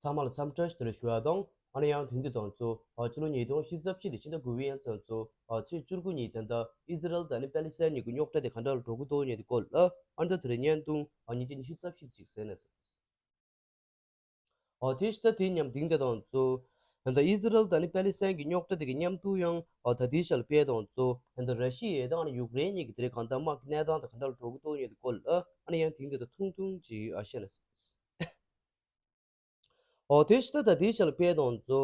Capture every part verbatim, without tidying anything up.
ཚང་མ་ལ་འཚམས་འདྲི་ཞུ་དེ་ལ་ཞུ་བ་དང་། ཨ་ནི་ཡང་དེང་དུས་དང་གཙོ་ཨ་ཕྱི་ལོ་ཉིས་སྟོང་ཉི་ཤུ་རྩ་བཞི་ལོའི་ཕྱི་ཟླ་དགུ་པའི་ཡང་ཚང་གཙོ་ཨ་ཚེས་བཅུ་དགུ་ཉིན་ད་ལྟ་ཨི་ཟི་རལ་དང་ནི་པེ་ལི་སི་ཐན་གཉིས་ཀྱི་རྙོག་དྲ་དེ་ག་འདྲ་ལ་འགྲོ་གི་འདུག་ཉེ་དེ་སྐོར་ལ་ཨ་ནི་ད་དེ་རིང་བརྙན་ཐུང་ཨ་ཉིས་སྟོང་ཉི་ཤུ་རྩ་བཞི་ཅིག་གསན་ན་ཟེར། ཨོ་དེ་ཕྱི་ཟླ་དེའི་མཉམ་དེང་དེ་དང་གཙོ་ད་ལྟ་ཨི་ཟི་རལ་དང་ནི་པེ་ལི་སི་ཐན་གྱི་རྙོག་དྲ་དེ་གི་མཉམ་དུ་ཡང་ཨོ་ད་དེའི་ཞལ་པེ་དང་གཙོ་ད་ལྟ་ར་ཤི་ཡ་དང་ཨ་ནི་ཡུཀ་རེན་གཉིས་ཀྱི་དེ་རིང་གང་ལྟར་དམག་གི་གནས་སྟངས་དེ་ག་འདྲ་ལ་འགྲོ་གི་འདུག་ཉེ་དེ་སྐོར་ལ་ཨ་ནི་ཡང་དེང་དེ་དང་ཐུང་ཐུང་ཅིག་ཨ་བཤད་ན་ཟེར། ཨོ་དེ་ཕྱི་ཟླ་ད་དེའི་ཞལ་པེ་དང་གཙོ་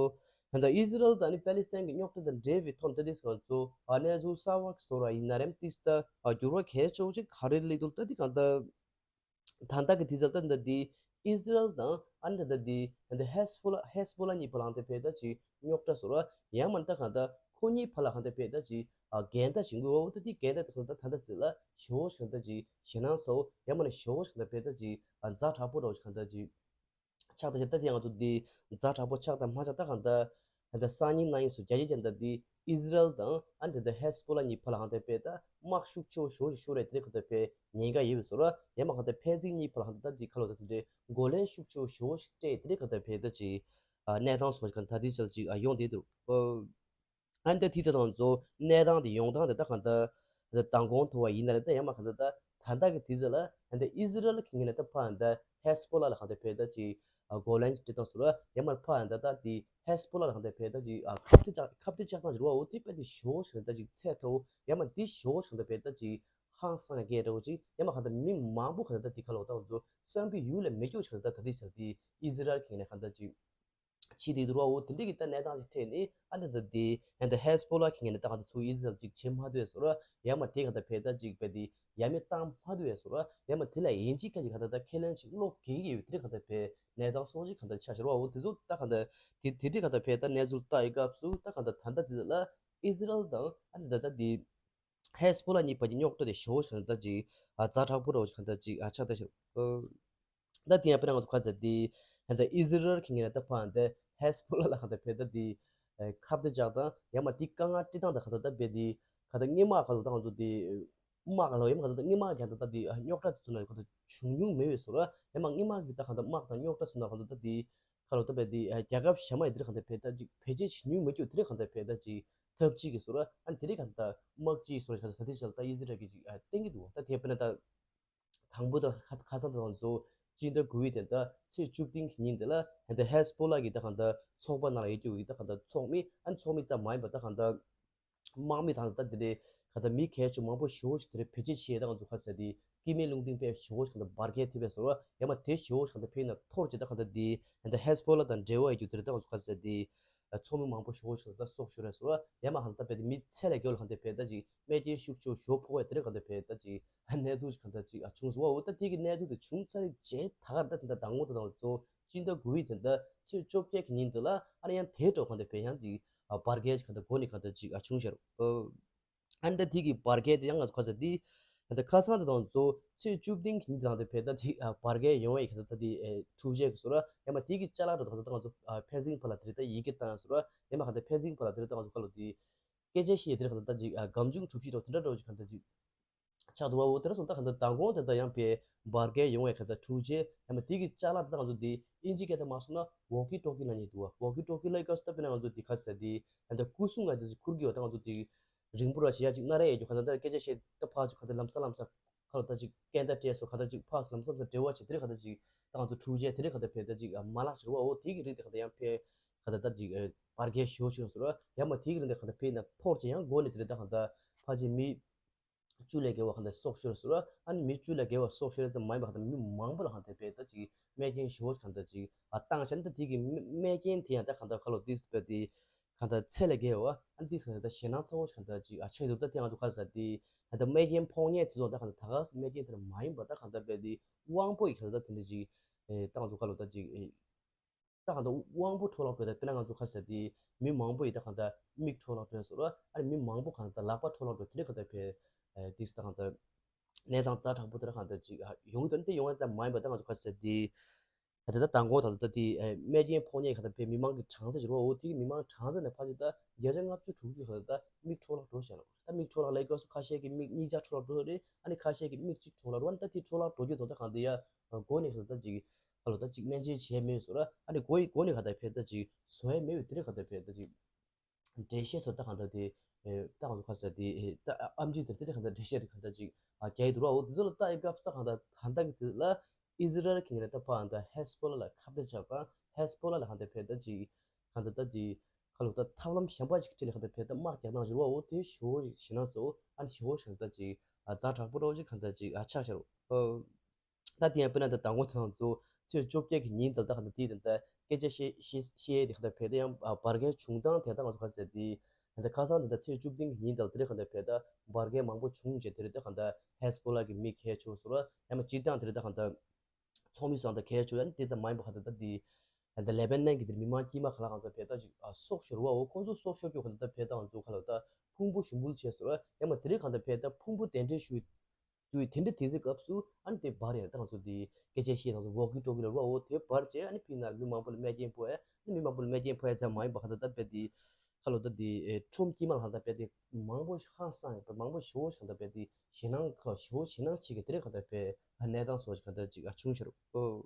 ད་ལྟ་ཨི་ཟི་རལ་དང་ནི་པེ་ལི་སི་ཐན་གྱི་རྙོག་དྲ་དང་འབྲེལ་བའི་ཐོག་ད་དེ་སང་གཙོ་ཨ་གནས་ཚུལ་གསར་བ་བཟོ་ར་ཡིན་ན་རེམ་ཏིས་ད་ཨ་འགྱུར་བ་གལ་ཆེ་བོ་ཅིག་ག་རེ་སླེབས་འདུག་ད་དེ་གང་ལྟར་ད་ལྟ་གི་དུས་ཚོད་ད་ལྟ་འདི་ཨི་ཟི་རལ་དང་ཨ་ནི་ད་ལྟ་འདི་ད་ལྟ་ཧེ་སི་བྷོ་ལ་ཧེ་སི་བྷོ་ལ་གཉིས་བར་ལ་ཧང་ད་ཕེ་ད་ཅིག་རྙོག་དྲ་བཟོ་ར་ཡང་མ་ད་གང་ལྟར་ཁོ་གཉིས་བར་ལ་ཧང་ད་ཕེ་ད་ཅིག་ཨ་འགལ་ཟླ་བྱེད་དགོས་འོ་ད་འདི་འགལ་ཛ་ད་གང་ལྟར་ད་ལྟ་འདི་ལ་ཞེ་བོ་ཞིག་གང་ལྟར་ཅིག་ཞེད་སྣང་ཚ་བོ་ཡང་མ་ན་ཞེ་བོ་ཞིག་གང་ལྟར་ཕེ་ད་ཅིག་ཨ་ཛ་དྲག་པོ་འདྲ་བོ་ཞིག་གང་ལྟར་ཅིག་ཆགས་ད་ཅིག་ད་དེ་ཡང་ང་ཚོ་འདི་ཛ་དྲག་པོ་ཆགས་ད་མ་ཆགས་ད་གང་ལྟར། ད་ལྟ་སང་ཉིན་གནངས་ཉིན་སུ་རྒྱ་ཆེ་ཅན་ད་འདི་ཨི་ཟི་རལ་དང་ཨ་ནི་ད་ལྟ་ཧེ་སི་བྷོ་ལ་གཉིས་བར་ལ་ཧང་ད་ཕེ་ད་དམག་ཤུགས་ཆེ་བོ་ཞེ་བོ་ཞིག་ཤོར་རེད། དེ་རིང་གང་ལྟར་ཕེ་ཉེན་ཁ་ཡོད་པའི་བཟོ་ར་ཡང་མ་གང་ལྟར་ཕན་ཚུན་གཉིས་བར་ལ་ཧང་ད་ཅིག་ཁ་ལོ་ད་དེ་འདྲའི་འགོག་ལན་ཤུགས་ཆེ་བོ་ཞེ་བོ་ཞིག་སྤྲད་དེ་རིང་གང་ལྟར་ཕེ་ད་ཅིག་ཨ་གནས་སྟངས་སོགས་གང་ད་དེ་ཅལ་ཅིག་ཨ་ཡོང་བསྡད་འདུག་ཨ་ནི་ད་དེ་ད་དང་གཙོ་གནས་སྟངས་དེ་ཡོང་སྟངས་དེ་ད་གང་ལྟར་ད་མདང་དགོང་ཐོ་བ་ཡིན་ན་རེད། ད་ཡང་མ་གང་ལྟར་ད་ད་ལྟ་གི་དུས་ཚོད་ལ་ད་ལྟ་ཨི་ཟི་རལ་གྱི་ངོས་ནས་ད་ཕར་ད་ཧེ་སི་བྷོ་ལ་ལ་གང་ལྟར་ཕེ་ད་ཅིག་ཨ་འགོག་ལན་ཅིག་སྤྲད་སྟངས་སུ་ར་ཡང་མ་ཕར་ད་ལྟ་དེ་ཧེ་སི་བྷོ་ལ་ལ་གང་ལྟར་ཕེ་ད་ཅིག་ཨ་ཁ་གཏད་བཅག་ཁ་གཏད་བཅག་སྟངས་ཅིག་རེད་བ། འོ་དེ་དཔེ་དེ་ཞེ་བོ་ཞིག་ད་ཅིག་ཚད་མཐོ་བོ་ཡང་མ་དེ་ཞེ་བོ་ཞིག་ད་ཕེ་ད་ཅིག་ཧང་སང་སྐད་འདྲ་བོ་ཅིག་ཡང་མ་གང་ལྟར་མི་མང་པོ་གང་ལྟར་ད་དེ་ཁ་ལོ་ད་ང་ཚོ་བསམ་པའི་ཡུལ་ལས་མི་སྐྱོ་ཞིག་ད་ད་དེ་ཆ་དེ་ཨི་ཟི་རལ་གྱི་ངོས་ནས་གང་ལྟར་ཅིག་ཕྱི་དེ་དུ་ར་འོ་དེ་འདྲ་གི་ད་གནས་སྟངས་ཅིག་འཕྲད་ནས་ཨ་ནི་ད་དེ་ཨ་ནི་ཧེ་སི་བྷོ་ལ་གི་ངོས་ནས་ད་གང་ལྟར་ཚུར་ཨི་ཟི་རལ་ཅིག་བྱེད་མ་ཐུབ་ཡ་བཟོ་ར་ཡང་མ་དེ་གང་ལྟར་ཕེ་ད་ཅིག་ཕེ་དེ་ཡ་མེད་བཏང་མ་ཐུབ་ཡ་བཟོ་ར་ཡང་མ་དེ་ལ་ཡིན་ཅིག་ག་ཅིག་གང་ལྟར་ད་ཁས་ལེན་ཅིག་བློ་འགེལ་གི་ཡོད་དེ་གང་ལྟར་ཕེ་གནས་སྟངས་སོགས་ཅིག་གང་ལྟར་ཆགས་ཤར་བ་འོ་དེ་ཚོ་ད་གང་ལྟར་དེ་དེ་འདྲ་གང་ལྟར་ཕེ་ད་གནས་ཚུལ་ལྟ་ཡི་སྐབས་སུ་ད་གང་ལྟར་ད་ལྟ་དེ་ལ་ཨི་ཟི་རལ་དང་ཨ་ནི་ད་ལྟ་དེ་ཧེ་སི་བྷོ་ལ་གཉིས་བར་གྱི་རྙོག་དྲ་དེ་ཞེ་བོ་ཞིག་ད་ཅིག་ཨ་ཛ་དྲག་པོ་འདྲ་བོ་ཞིག་གང་ལྟར་ཅིག་ཨ་ཆགས་ད་ཤར། ད་དེ་ཡང་དཔེར་ན་ང་ཚོ་ག་ཚད་དེ་ད་ལྟ་ཨི་ཟི་རལ་གྱི་ངོས་ནས་ད་ཕར་ད་ཧེ་སི་བྷོ་ལ་ལ་གང་ལྟར་ཕེ་ད་དེ་ཁ་གཏད་བཅག་དང་ཡང་མ་དེ་དཀའ་ངལ་སྤྲད་སྟངས་ད་གང་ལྟར་ད་ཕེ་དེ་གང་ལྟར་སྔོན་མ་གང་ལྟར་ད་ང་ཚོ་དེ་དམག་ལ་ཡང་མ་གང་ལྟར་ད་སྔོན་མ་གང་ལྟར་ད་དེ་རྙོག་དྲ་དེ་ཚོ་ན་གང་ལྟར་བྱུང་མྱོང་མེད་པའི་བཟོ་ར་ཡང་མ་སྔོན་མ་གི་ད་གང་ལྟར་དམག་དང་རྙོག་དྲ་ཚོ་ན་གང་ལྟར་ད་དེ་ཁ་ལོ་ད་ཕེ་དེ་རྒྱལ་ཁབ་གཞན་མ་ཡི་དེ་རིང་གང་ལྟར་ཕེ་ད་ཅིག་བེད་སྤྱོད་བྱེད་མྱོང་མེད་རྒྱུ་དེ་རིང་གང་ལྟར་ཕེ་ད་ཅིག་ཐབས་ཅིག་གི་བཟོ་ར་ཨ་ནི་དེ་རིང་གང་ལྟར་དམག་སྤྱིའི་བཟོ་ར་གང་ལྟར་ད་དེ་ཆ་ལ་ད་ཨི་ཟི་རལ་གྱིས་ཅིག་ཨ་བསྟན་གྱི་འདུག་ད་དེ་དཔེར་ན་ད། དང་པོ་དང་ཁ་ཁ་སང་དང་གཙོ་སྤྱི་ཟླ་དགུ་པའི་དེ་ད་ཚེས་བཅུ་བདུན་གྱི་ཉིན་དེ་ལ་ཧན་ད་ཧེ་སི་བྷོ་ལ་གི་ད་གང་ད་ཚོགས་པ་ནང་ལ་ཡོད་རྒྱུ་གི་ད་གང་ད་ཚོགས་མི་ཨན་ཚོགས་མི་ཙམ་མ་ཡིན་པ་ད་གང་ད་དམག་མི་དང་ད་དེ་འདྲའི་གང་ད་མི་གལ་ཆེ་མང་པོ་ཞེ་པོ་ཞིག་དེ་འདྲའི་བེད་སྤྱོད་བྱས་ད་གང་ཚོ་ཁ་ཟེར་དེ་སྐྱེ་དམན་རླུང་འཕྲིན་དཔེ་ཞེ་པོ་ཞིག་གང་ད་འབར་གས་ཐེབས་པའི་བཟོ་ར་ཡང་མ་དེ་ཞེ་པོ་ཞིག་གང་ད་ཕེ་ན་འཐོར་བྱས་ད་གང་ད་དེ་ཧན་ད་ཧེ་སི་བྷོ་ལ་དང་འབྲེལ་བ་ཡོད་རྒྱུ་དེ་འདྲ་ད་གང་ཚོ་ཁ་ཟེར་དེ། ཚོགས་མི་མང་པོ་ཞེ་པོ་ཞིག་ད་སྲོག་ཤོར་རེད་ཟེར་བ་ཡང་མ་གང་ལྟར་བས་དེ་མི་ཚད་ལས་བརྒལ་བ་གང་ལྟར་བས་ད་ཅིག་རྨས་སྐྱོན་ཤུགས་ཆེ་ཤོས་ཕོག་པའི་དེ་རིང་གང་ལྟར་བས་ད་ཅིག་གནས་ཚུལ་ཞིག་གང་ལྟར་ཅིག་ཨ་བྱུང་སོང་བ། འོ་ད་དེ་གི་གནས་ཚུལ་དེ་བྱུང་ཚར་རྗེས་ད་གར་ད་དེ་འདྲ་དང་པོ་ད་དང་གཙོ་སྤྱི་ཟླ་དགུ་པའི་དེ་འདྲ་ཚེས་བཅོ་བརྒྱད་ཀྱི་ཉིན་དེ་ལ་ཨ་ནི་ཡང་དེ་འགྲོ་གང་ལྟར་བས་ཡང་ཅིག་ཨ་འབར་གས་ཞིག་གང་ལྟར་འགོ་ནས་གང་ལྟར་ཅིག་ཨ་བྱུང་ཤར། ཨ་ནི་ད་དེ་གི་འབར་གས་དེ་ཡང་ང་ཚོ་ག་ཚོད་དེ་ད་ཁ་སང་དེ་དང་གཙོ་ཚེས་བཅུ་བདུན་གྱི་ཉིན་དེ་དང་དེ་བས་ད་དེ་ཨ་འབར་གས་ཡོང་བའི་གང་ལྟར་ད་དེ་ཨེ་འཕྲུལ་ཆས་ཀྱི་བཟོ་ར་ཡང་མ་དེ་གི་ཅ་ལག་འགྲོ་ད་གང་ལྟར་ད་ང་ཚོ་ཨ་ཕན་ཚུན་བར་ལ་དེ་རེད་ད་ཡི་གེ་བཏང་བཟོ་ར་ཡང་མ་གང་ལྟར་ཕན་ཚུན་བར་ལ་དེ་རེད་ད་ང་ཚོ་ག་ལོ་དེ་སྐད་ཆ་བཤད་དེ་རེད་གང་ལྟར་ད་ཅིག་ཨ་སྒམ་ཆུང་གྲུ་བཞི་རོ་དེ་འདྲ་འགྲོ་ཅིག་གང་ལྟར་ཅིག་ཆགས་འདུག་བ། འོ་དེ་ར་སོང་ད་གང་ལྟར་མདང་དགོང་དེ་འདྲ་ཡང་བས་འབར་གས་ཡོང་བའི་གང་ལྟར་འཕྲུལ་ཆས་ཡང་མ་དེ་གི་ཅ་ལག་དེ་ད་ང་ཚོ་དེ་ཨིན་ཇི་སྐད་དུ་མ་སོང་ན་ཝོ་ཀི་ཊོ་ཀི་ལབ་མཁན་འདུག་བ། ཝོ་ཀི་ཊོ་ཀི་ལབ་སྐབས་སུ་ད་དཔེར་ན་ང་ཚོ་དེ་ག་ཟེར་དེ་ད་ལྟ་སྐུ་སྲུང་ང་ཚོ་ཅིག་འཁུར་གི་ཡོད་ད་ང་ཚོ་དེ་རིང་པོ་ར་བྱེད་ཡ་ཅིག་སྣ་རལ་ཡས་རྒྱུ་གང་ལྟར་ད་སྐད་ཆ་བཤད་ད་ཕར་ཚུར་གང་ལྟར་ལམ་སང་ལམ་སང་གང་ལྟར་ད་ཅིག་སྐད་བརྡ་སྤྲད་སོ་གང་ལྟར་ཅིག་ཕར་ཚུར་ལམ་སང་ལམ་སང་འབྲེལ་བ་བྱེད་དེ་རེད་གང་ལྟར་ཅིག་ད་ང་ཚོ་འཕྲུལ་ཆས་དེ་རེད་གང་ལྟར་བས་ད་ཅིག་མ་ལག་ཞིག་རེད་བ། འོ་དེ་གི་རིགས་དེ་གང་ལྟར་ཡང་ཕན་གང་ལྟར་ད་ཅིག་འབར་གས་ཞེ་པོ་ཞིག་སོང་ར་ཡང་མ་དེ་གི་རིགས་དེ་གང་ལྟར་ཕན་ན་འཐོར་ཅིག་ཡང་སྒོ་ནས་དེ་རེད་ད་གང་ལྟར་ཕལ་ཆེར་མི་བཅུ་ལས་བརྒལ་བ་གང་ལྟར་སྲོག་ཤོར་སོང་ར། ཨ་ནི་མི་བཅུ་ལས་བརྒལ་བ་སྲོག་ཤོར་ཙམ་མ་ཡིན་པ་གང་ལྟར་མི་མང་པོ་ལ་གང་ལྟར་བས་ད་ཅིག་རྨས་སྐྱོན་ཞེ་པོ་གང་ལྟར་ཅིག་ཨ་བཏང་བྱས་ན་ད་དེ་གི་རྨས་རྨས་སྐྱོན་དེ་ཡང་ད་གང་ལྟར་ག་ལོ་དེ་བས་དེ། གང་ལྟར་ཚད་ལས་བརྒལ་བ་ཨ་འདི་ཚོ་ད་ཞེད་སྣང་ཚ་བོ་ཞིག་གང་ལྟར་ཅིག་ཨ་ཆགས་འདུག་ད་དེ་ང་ཚོ་ག་རེ་ཟེར་དེ་ད་ལྟ་རྨས་སྐྱོན་ཕོག་མཁན་དེ་ཚོ་ད་གང་ལྟར་ད་ག་སེ་རྨས་སྐྱོན་དེ་མ་ཡིན་པ་ད་གང་ལྟར་བས་དེ་དབང་པོ་ཡི་གང་ལྟར་དེ་འདྲ་ཅིག་ཨེ་ད་ང་ཚོ་ག་ལོ་ད་ཅིག་ཨེ་ད་གང་ལྟར་དབང་པོ་འཕྲོ་བརླག་འགྲོ་ད་དཔེར་ན་ང་ཚོ་ག་རེ་ཟེར་དེ་མི་མང་པོ་ཡི་ད་གང་ལྟར་མིག་འཕྲོ་བརླག་འགྲོ་ཡ་སོགས་ལ་ཨ་ནི་མི་མང་པོ་གང་ལྟར་ལག་པ་འཕྲོ་བརླག་འགྲོ་དེ་འདྲ་གང་ལྟར་བས་ཨེ་དེ་ད་གང་ལྟར་གནས་སྟངས་ཛ་དྲག་པོ་དེ་འདྲ་གང་ལྟར་ཅིག་ཨ་ཡོང་གི་འདུག་དེ་ཡོང་ཡ་ཙམ་མ་ཡིན་པ་ད་ང་ཚོ་ག་རེ་ཟེར་དེ། ད་ལྟ་མདང་དགོང་ད་ལྟ་དེ་རྨས་སྐྱོན་ཕོག་མཁན་ག་ད་བས་མི་མང་གི་གྲངས་ཚད་ཅིག་རེད་བ། འོ་དེ་གི་མི་མང་གྲངས་ཚད་ནས་ཕལ་ཆེར་ད་བརྒྱ་ཆ་ལྔ་བཅུ་དྲུག་ཅུ་ག་ད་མིག་འཕྲོ་བརླག་འགྲོ་བཞག་ལ། ད་མིག་འཕྲོ་བརླག་ལབ་སྐབས་སུ་ཁ་ཤས་ཀྱི་མིག་གཉིས་ཆ་འཕྲོ་བརླག་འགྲོ་རེད། ཨ་ནི་ཁ་ཤས་ཀྱི་མིག་གཅིག་འཕྲོ་བརླག་འགྲོ། ཨ་ནི་ད་དེ་འཕྲོ་བརླག་འགྲོ་རྒྱུ་དང་ད་གང་དེ་ཡ་མགོ་ནས་ག་ད་ཅིག་ ཁ་ལོ་ད་ཅིག་སྨན་བཅོས་བྱས་མེད་བཟོ་འདྲ། ཨ་ནི་མགོ་ཡི་མགོ་ནས་གང་ལྟར་ཕེ་ད་ཅིག་བཟོ་ཡ་མེད་པའི་དེ་རིང་གང་ལྟར་ཕེ་ད་ཅིག་འགྲེལ་བཤད་བཟོ་ལྟ་གང་ལྟར་དེ། ཨེ། ད་གང་ཚོ་ཁ་ཟེར་དེ། ཨེ། ད་ཨམ་ཆི་དེ་དེ་རིང་གང་ལྟར་འགྲེལ་བཤད་དེ་གང་ལྟར་ཅིག་ཨ་རྒྱག་གི་འདུག་ར། འོ་དེ་ཚོ་ལ་ལྟ་ཡི་སྐབས་སུ་ད་གང་ལྟར་ད་ལྟ་གི་དེ་ལ་ཨི་ཟི་རལ་གྱི་ངོས་ནས་ད་ཕར་གང་ལྟར་ཧེ་སི་བྷོ་ལ་ལ་ཁ་གཏད་བཅག་དང་། ཧེ་སི་བྷོ་ལ་ལ་གང་ལྟར་ཕེ་ད་ཅིག་གང་ལྟར་ད་ཅིག་ཁ་ལོ་ད་ཐབས་ལམ་གཞན་པ་ཞིག་སྤྱད་ལ་གང་ལྟར་ཕེ་ད་དམག་རྒྱག་སྟངས་ཞིག་རེད་བ། འོ་དེ་ཞེ་པོ་ཞིག་ཞེད་སྣང་ཚ་པོ། ཨ་ནི་ཞེ་པོ་ཞིག་གང་ལྟར་ཅིག་ཨ་ཛ་དྲག་པོ་འདྲ་པོ་ཅིག་གང་ལྟར་ཅིག་ཨ་ཆགས་ཤར། ཨོ། ད་དེ་ཡང་དཔེར་ན་ད་ཟླ་ངོ་དེ་ང་ཚོ་ཚེས་བཅོ་བརྒྱད་ཀྱི་ཉིན་དང་ད་གང་ལྟར་དེའི་དེ་ད་སྐད་ཆ་བཤད་བཤད་བཤད་དེ་གང་ལྟར་ཕེ་ད་ཡང་ཨ་བར་བརྒལ་བྱུང་སྟངས་དེ་ད་ང་ཚོ་ག་ཟེར་དེ། ད་ཁ་སང་དེ་ད་ཚེས་བཅུ་བདུན་གྱི་ཉིན་དང་དེ་རིང་གང་ལྟར་ཕེ་ད་བར་བརྒལ་མང་པོ་བྱུང་རྗེས་དེ་རིང་ད་གང་ལྟར་ཧེ་སི་བྷོ་ལ་གི་མི་གས་ཆོག་སོ་ར། ཡང་མ་སྤྱིར་བཏང་དེ་རིང་ད་གང་ལྟར་ཚོགས་མི་སོགས་ད་གས་ཆོག་ཡང་དེ་ཙམ་མ་ཡིན་པ་གང་ལྟར་ད་དེ། ད་ལེ་བྷ་ནན་གྱི་དེར་མི་མང་དཀྱུས་མ་ག་ལ་གང་ཚོ་ཕེ་ད་ཅིག་ཨ་སྲོག་ཤོར་བའོ། ཁོང་ཚོ་སྲོག་ཤོར་རྒྱུ་གང་ལྟར་ད་ཕེ་ད་ང་ཚོ་ག་ལ་ད་ཕུང་པོ་ཞུགས་འབུལ་བྱས་སོ་ར། ཡང་མ་དེ་རིང་གང་ལྟར་ཕེ་ད་ཕུང་པོ་གདན་འདྲེན་ཞུ། དུས་དེ་འདྲ་དུས་ཚོད་སྐབས་སུ་ཨ་ནི་དེ་བར་ཡར་ད་ང་ཚོ་དེ་སྐད་ཆ་བཤད་དང་ཚོ་ཝོག་ཀི་ཊོག་ཀི་ལ་རུ་བ་འོ་དེ་བར་བྱས། ཨ་ནི་ཕི་ནང་མི་མང་པོ་ལ་རྨས་སྐྱོན་ཕོག་ཨ་ནི་མི་མང་པོ་ལ་རྨས་སྐྱོན་ཕོག་ཡ་ཙམ་མ་ཡིན་པ་གང་ལྟར་ད་དཔེ་དེ་ཁ་ལོ་ད་དེ་ཁྲོམ་དཀྱིལ་མ་ལ་གང་ལྟར་དཔེ་དེ་མང་པོ་ཧང་སང་ཡོད་པ་མང་པོ་ཞེ་པོ་ཞིག་གང་ལྟར་དཔེ་དེ་ཞེད་སྣང་ཁ་ཞེ་པོ་ཞེད་སྣང་ཅིག་གི་དེ་རེད་གང་ལྟར་དཔེ་གནས་སྟངས་སོགས་ཀྱི་གང་ལྟར་ཅིག་བྱུང་ཤར་ཨོ།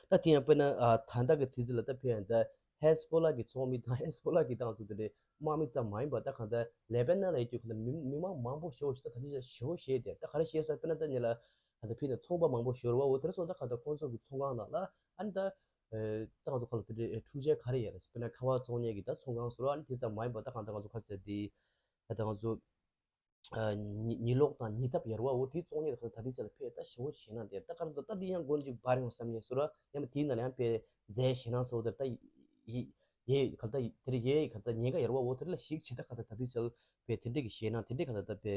ད་དེ་ཡང་དཔེར་ན་ཨ་ད་ལྟ་གི་དུས་ཚོད་ལ་ད་ཕེ་ཡང་ད་ཧེ་སི་བྷོ་ལ་གི་ཚོགས་མི་དང་ཧེ་སི་བྷོ་ལ་གི་ཏང་ཚོ་དེ་འདྲའི་དམག་མི་ཙམ་མ་ཡིན་པ་ད་གང་ལྟར་ལེ་བྷ་ནན་ལ་ཡོད་རྒྱུ་གང་ལྟར་མི་མི་མང་མང་པོ་ཞེ་པོ་ཞིག་ད་ད་ལྟ་ཞེ་པོ་ཞེ་དེ་ད་ག་རེ་བཤད་ས་དཔེར་ན་ད་ཉེ་ལ་ད་ཕེ་ནས་ཚོང་པ་མང་པོ་ཞེ་པོ་རེད་བ། འོ་དེ་ར་སོང་ད་གང་ལྟར་ཁོང་ཚོ་གི་ཚོང་ཁང་ནང་ལ་ཨ་ནི་ད་ཨེ་ད་ང་ཚོ་ག་ལ་དེ་འདྲའི་འཕྲུལ་ཆས་ག་རེ་ཡོད་རེད། དཔེར་ན་ཁ་པར་བཙོང་མཁན་གི་ད་ཚོང་ཁང་སོགས་ཨ་ནི་དེ་ཙམ་མ་ཡིན་པ་ད་གང་ལྟར་ང་ཚོ་ག་ཚོད་དེ་ད་ང་ཚོ། ཨ་ཉི་ཉི་གློག་དང་ཉི་ཐབ་ཡོད་རེད་བ། འོ་དེ་བཙོང་མཁན་ད་ད་ལྟའི་ཆ་ལ་ཕེ་ད་ཞེ་པོ་ཞེད་སྣང་དེ་ད་ག་རེ་ཟེར་ད་དེ་ཡང་མགོ་ནས་ཅིག་འབར་ཡོང་བསམ་མཁན་སོ་ར། ཡང་མ་དེའི་ནང་ལ་ཡང་ཕེ་རྫས་ཞེད་སྣང་ཚ་པོ་དེ་ད་ཡེ་ཡེ་ག་ད་དེ་རེད་ཡེ་ག་ད་ཉེན་ཁ་ཡོད་རེད་བ། འོ་དེ་ལ་ཞིག་བྱེད་ད་ག་ད་ད་ལྟའི་ཆ་ལ་ཕེ་དེ་འདྲས་ཀྱི་ཞེད་སྣང་དེ་འདྲས་ག་ད་ད་ཕེ་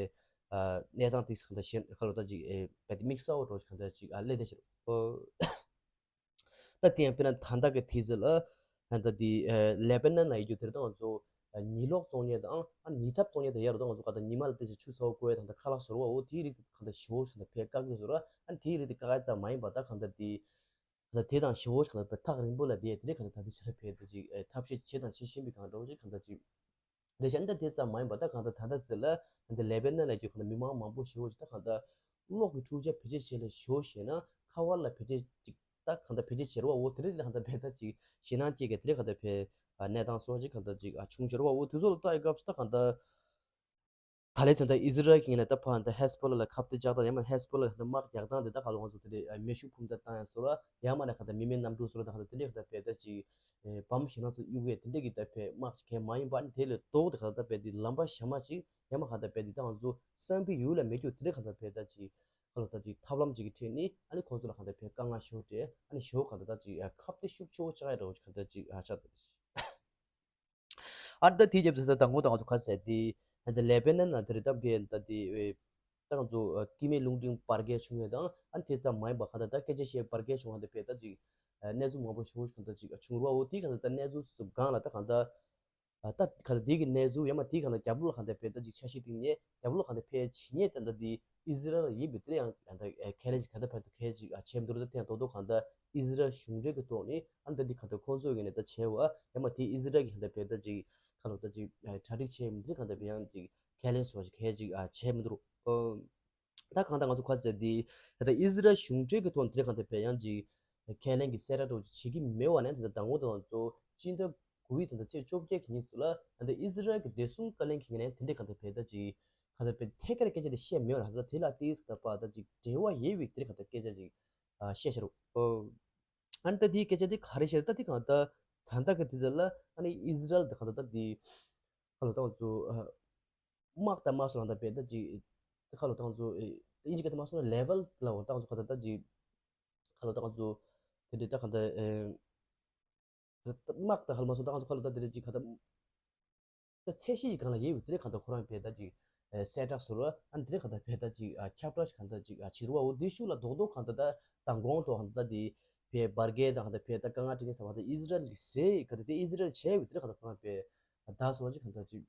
ཨ་གནས་སྟངས་དེ་ག་ད་ཞེད་ག་ལ་ད་ཅིག་ཨེ་ཕེ་དེ་དམིགས་བསལ་བ་འགྲོ་ཞིག་ག་ད་ཅིག་ཨ་ལས་དེ་ཞེ་རུ་ཨོ། ད་དེ་ཡང་དཔེར་ན་ད་ལྟ་གི་དུས་ཚོད་ལ་ད་ལྟ་དེ་ལེ་བྷ་ནན་ན་ཡོད་རྒྱུ་དེར་ད་ང་ཚོ་ཉི་གློག་བཙོང་མཁན་དང་ཨ་ཉི་ཐབ་བཙོང་མཁན་དེ་ཡར་ད་ང་ཚོ་ག་ད་ཉི་མ་ལ་དེ་བཞིན་ཆུ་ཚ་པོ་བསྐོལ་ཡ་དང་ད་ཁ་ལག་ཟོར་བ་འོ་དེའི་རིགས་དེ་ག་ད་ཞེ་པོ་ཞིག་ད་ཕེ་བཀག་གི་ཟོར་བ། ཨ་དེའི་རིགས་དེ་བཀག་ཡ་ཙམ་མ་ཡིན་པ་ད་ག་ད་དེ་ད་དེ་དང་ཞེ་པོ་ཞིག་ད་ཕེ་ཐག་རིང་པོ་ལ་དེ་དེ་རིགས་ག་ད་ད་དེ་ཕྱིར་ཕེ་དེ་ཅིག་ཐབས་ཤེས་བྱེད་དང་བྱེད་བཞིན་པའི་གང་འདྲ་བོ་ཅིག་ག་ད་ཅིག་རེད་ཤག་འདི་དེ་ཙམ་མ་ཡིན་པ་ད་གང་ལྟར་ད་ལྟ་ཚེ་ལ་འདི་ལེ་བྷ་ནན་ལ་རྒྱུ་གང་ལྟར་མི་མང་མང་པོ་ཞེ་པོ་ཞིག་ད་གང་ལྟར་གློག་གི་འཕྲུལ་ཆས་བེད་སྤྱོད་བྱེད་ལ་ཞེ་པོ་ཞེད་སྣང་། ཁ་པར་ལ་བེད་སྤྱོད་ཅིག་ད་གང་ལྟར་བེད་སྤྱོད་བྱེད་རོགས་འོ་དེ་རིགས་ལ་གང་ལྟར་བེད་ད་ཅིག་ཞེད་སྣང་སྐྱེ་གི་དེ་རིགས་གང་ལྟར་བེད་གནས་སྟངས་སོགས་ཅིག་གང་ལྟར་ཅིག་བྱུང་ཞེ་རོགས་འོ་དེ་ཚོ་ལ་ལྟ་ཡི་སྐབས་སུ་ད་གང་ལྟར་ད་ལས་དེ་ལྟར་ཨི་ཟི་རལ་གྱི་ངོས་ནས་ད་ཕར་ད་ཧེ་སི་བྷོ་ལ་ལ་ཁ་གཏད་བཅག་སྟངས་ཡང་མིན་ཧེ་སི་བྷོ་ལ་ལ་དམག་རྒྱག་སྟངས་དེ་ད་ག་ལ་ང་ཚོ་དེ་འདྲའི་མེ་ཤུགས་འཕུར་མདའ་བཏང་ཡང་སོ་ར་ཡང་མིན་ན་ག་ད་མི་མེད་གནམ་གྲུ་སོ་ར་ད་ག་ད་དེ་འདྲའི་ག་ད་བེད་ད་ཅིག་བམ་ཞེད་སྣང་ཚོ་གཡུག་ཡས་དེ་འདྲའི་གི་ད་བེད་དམག་ཅིག་གས་མ་ཡིན་པ་ནི་དེ་ལས་ལྡོག་སྟེ་ག་ད་ད་བེད་དེ་ལམ་པ་གཞན་མ་ཅིག་ཡང་མིན་ག་ད་བེད་དེ་ད་ང་ཚོ་བསམ་པའི་ཡུལ་ལ་མེད་རྒྱུ་དེ་འདྲའི་ག་ད་བེད་ད་ཅིག་ག་ལ་ད་ཅིག་ཐབས་ལམ་ཅིག་གི་ཁྲོད་ནས་ཨ་ནི་ཁོང་ཚོ་ལ་ག་ད་བེད་དཀའ་ངལ་ཞེ་པོ་འཕྲད་ཨ་ནི་ཞེ་པོ་ག་ད་ད་ཅིག་ཁ་གཏད་ཤུགས་ཆེ་བོ་ཆགས་ཡ་འདྲ་བོ་ཅིག་ག་ད་ཅིག་ཆགས་འདུག་ཨ་ད་དེའི་རྒྱབ་ཏུ་ད་དང་པོ་དང་ང་ཚོ་ག་ཟེར་དེ། ད་ལེ་བྷ་ནན་ན་དེ་རེད་ད་བེད་ད་དེ་ད་ང་ཚོ་ཀི་མེ་རླུང་འཕྲིན་བར་བརྒལ་བྱུང་ཡོད་དང་ཨ་དེ་ཙམ་མ་ཡིན་པ་ག་ད་ད་སྐད་ཆ་བཤད་བར་བརྒལ་བྱུང་བ་དེ་བེད་ད་ཅིག་གནས་ཚུལ་མང་པོ་ཞེ་པོ་ཞིག་ག་ད་ཅིག་བྱུང་རུ་བ་འོ་དེ་ག་ད་ད་གནས་ཚུལ་སུ་སྒང་ལ་ད་ག་ད་ད་ག་ད་དེ་གི་གནས་ཚུལ་ཡང་མ་དེ་ག་ད་རྒྱབ་ལོགས་ལ་ག་ད་བེད་ད་ཅིག་ཆ་ཤས་སྟེང་ནས་རྒྱབ་ལོགས་ག་ད་ཕལ་ཆེ་ཉེ་ད་ད་དེ། ཨི་ཟི་རལ་ཡིན་པའི་དེ་ཡང་ད་ཁས་ལེན་ཅིག་ད་ལྟ་བར་དུ་ཁས་ཅིག་བྱས་མི་འདུག་ད་དེ་ཡང་རྡོག་རྡོག་གང་ལྟར་ཨི་ཟི་རལ་གཞུང་འབྲེལ་གྱི་ཐོག་ནས་ཨ་ནི་ད་འདི་གང་ལྟར་ཁོང་ཚོའི་ངོས་ནས་ད་བྱས་བ་ཡང་མ་དེ་ཨི་ཟི་རལ་གྱི་གང་ལྟར་བེད་ད་ཅིག་ཁ་ལོ་ད་ཅིག་གྲ་སྒྲིག་བྱས་མི་འདུག་གང་ལྟར་བེད་ཡང་ཅིག་ཁས་ལེན་སོགས་ཅིག་ཁས་ཅིག་བྱས་མི་འདུག་ད་གང་ལྟར་ང་ཚོ་ཁ་ཟེར་དེ་ད་ལྟ་ཨི་ཟི་རལ་གཞུང་འབྲེལ་གྱི་ཐོག་ནས་དེ་གང་ལྟར་བེད་ཡང་ཅིག་ཁས་ལེན་གྱི་གསལ་བསྒྲགས་འདྲ་བོ་ཅིག་བྱེད་ཀྱི་མེད་པ་ནས་ད་ལྟ་དང་པོ་དང་ང་ཚོ་སྤྱི་ཟླ་དགུ་པའི་ད་ལྟ་ཚེས་བཅོ་བརྒྱད་ཀྱི་ཉིན་ཚོ་ལ་ད་ལྟ་ཨི་ཟི་རལ་གྱི་བདེ་སྲུང་བཀའ་བློན་གྱི་ངོས་ནས་དེ་འདྲའི་གང་ལྟར་བེད་ད་ཅིག་ག་ད་པའི་ཐད་ཀར་སྐད་ཆ་དེ་བཤད་མེད་པ་ར། ད་དེ་ལ་ཏིས་ད་པ་ད་ཅིག་འབྲེལ་བ་ཡོད་པའི་དེ་ག་ད་སྐད་ཆ་ཅིག་ཨ་བཤད་ཤར་འོ། ཨ་ནི་ད་དེའི་སྐད་ཆ་དེ་ག་རེ་བཤད་ད་དེ་གང་ད་ད་ད་གི་དེ་ཚོ་ལ་ཨ་ནི་ཨི་ཟི་རལ་དེ་ག་ད་ད་དེ་ཁ་ལོ་ད་ང་ཚོ་དམག་ད་དམག་སོང་ད་པའི་ད་ཅིག་ཁ་ལོ་ད་ང་ཚོ་ཨིན་ཇི་ག་ད་དམག་སོང་ལེ་ཝལ་ལ་འོ་ད་ང་ཚོ་ག་ད་ད་ཅིག་ཁ་ལོ་ད་ང་ཚོ་དེ་འདྲའི་ད་ག་ད་ཨེ། དམག་དང་ཧལ་མ་སོང་ད་ང་ཚོ་ཁ་ལོ་ད་དེ་རེད་ཅིག་ག་ད། ད་ཚད་གཞི་ཡི་སྒང་ལ་ཡོད་པའི་དེ་རེད་ག་ད་ཁོ་རང་བེད་ད་ཅིག་གསལ་བསྒྲགས་ཟེར་བ་ཨ་ནི་དེ་རེད་ག་ད་བེད་ད་ཅིག་ཁྱབ་བསྒྲགས་ཤིག་ག་ད་ཅིག་བྱེད་རུ་བ་འོ་དེ་ཤུགས་ལ་རྡོག་རྡོག་ག་ད་ད་མདང་དགོང་ཐོག་ག་ད་དེ་བེད་བར་བརྒལ་དང་ག་ད་བེད་ད་དཀའ་ངལ་འཕྲད་མཁན་ས་བ་ད་ཨི་ཟི་རལ་གི་ཟེ་ག་ད་དེ་ཨི་ཟི་རལ་བྱས་པའི་དེ་རེད་ག་ད་ཁོ་རང་བེད་ད་ཟེར་བ་ཅིག་ག་ད་ཅིག་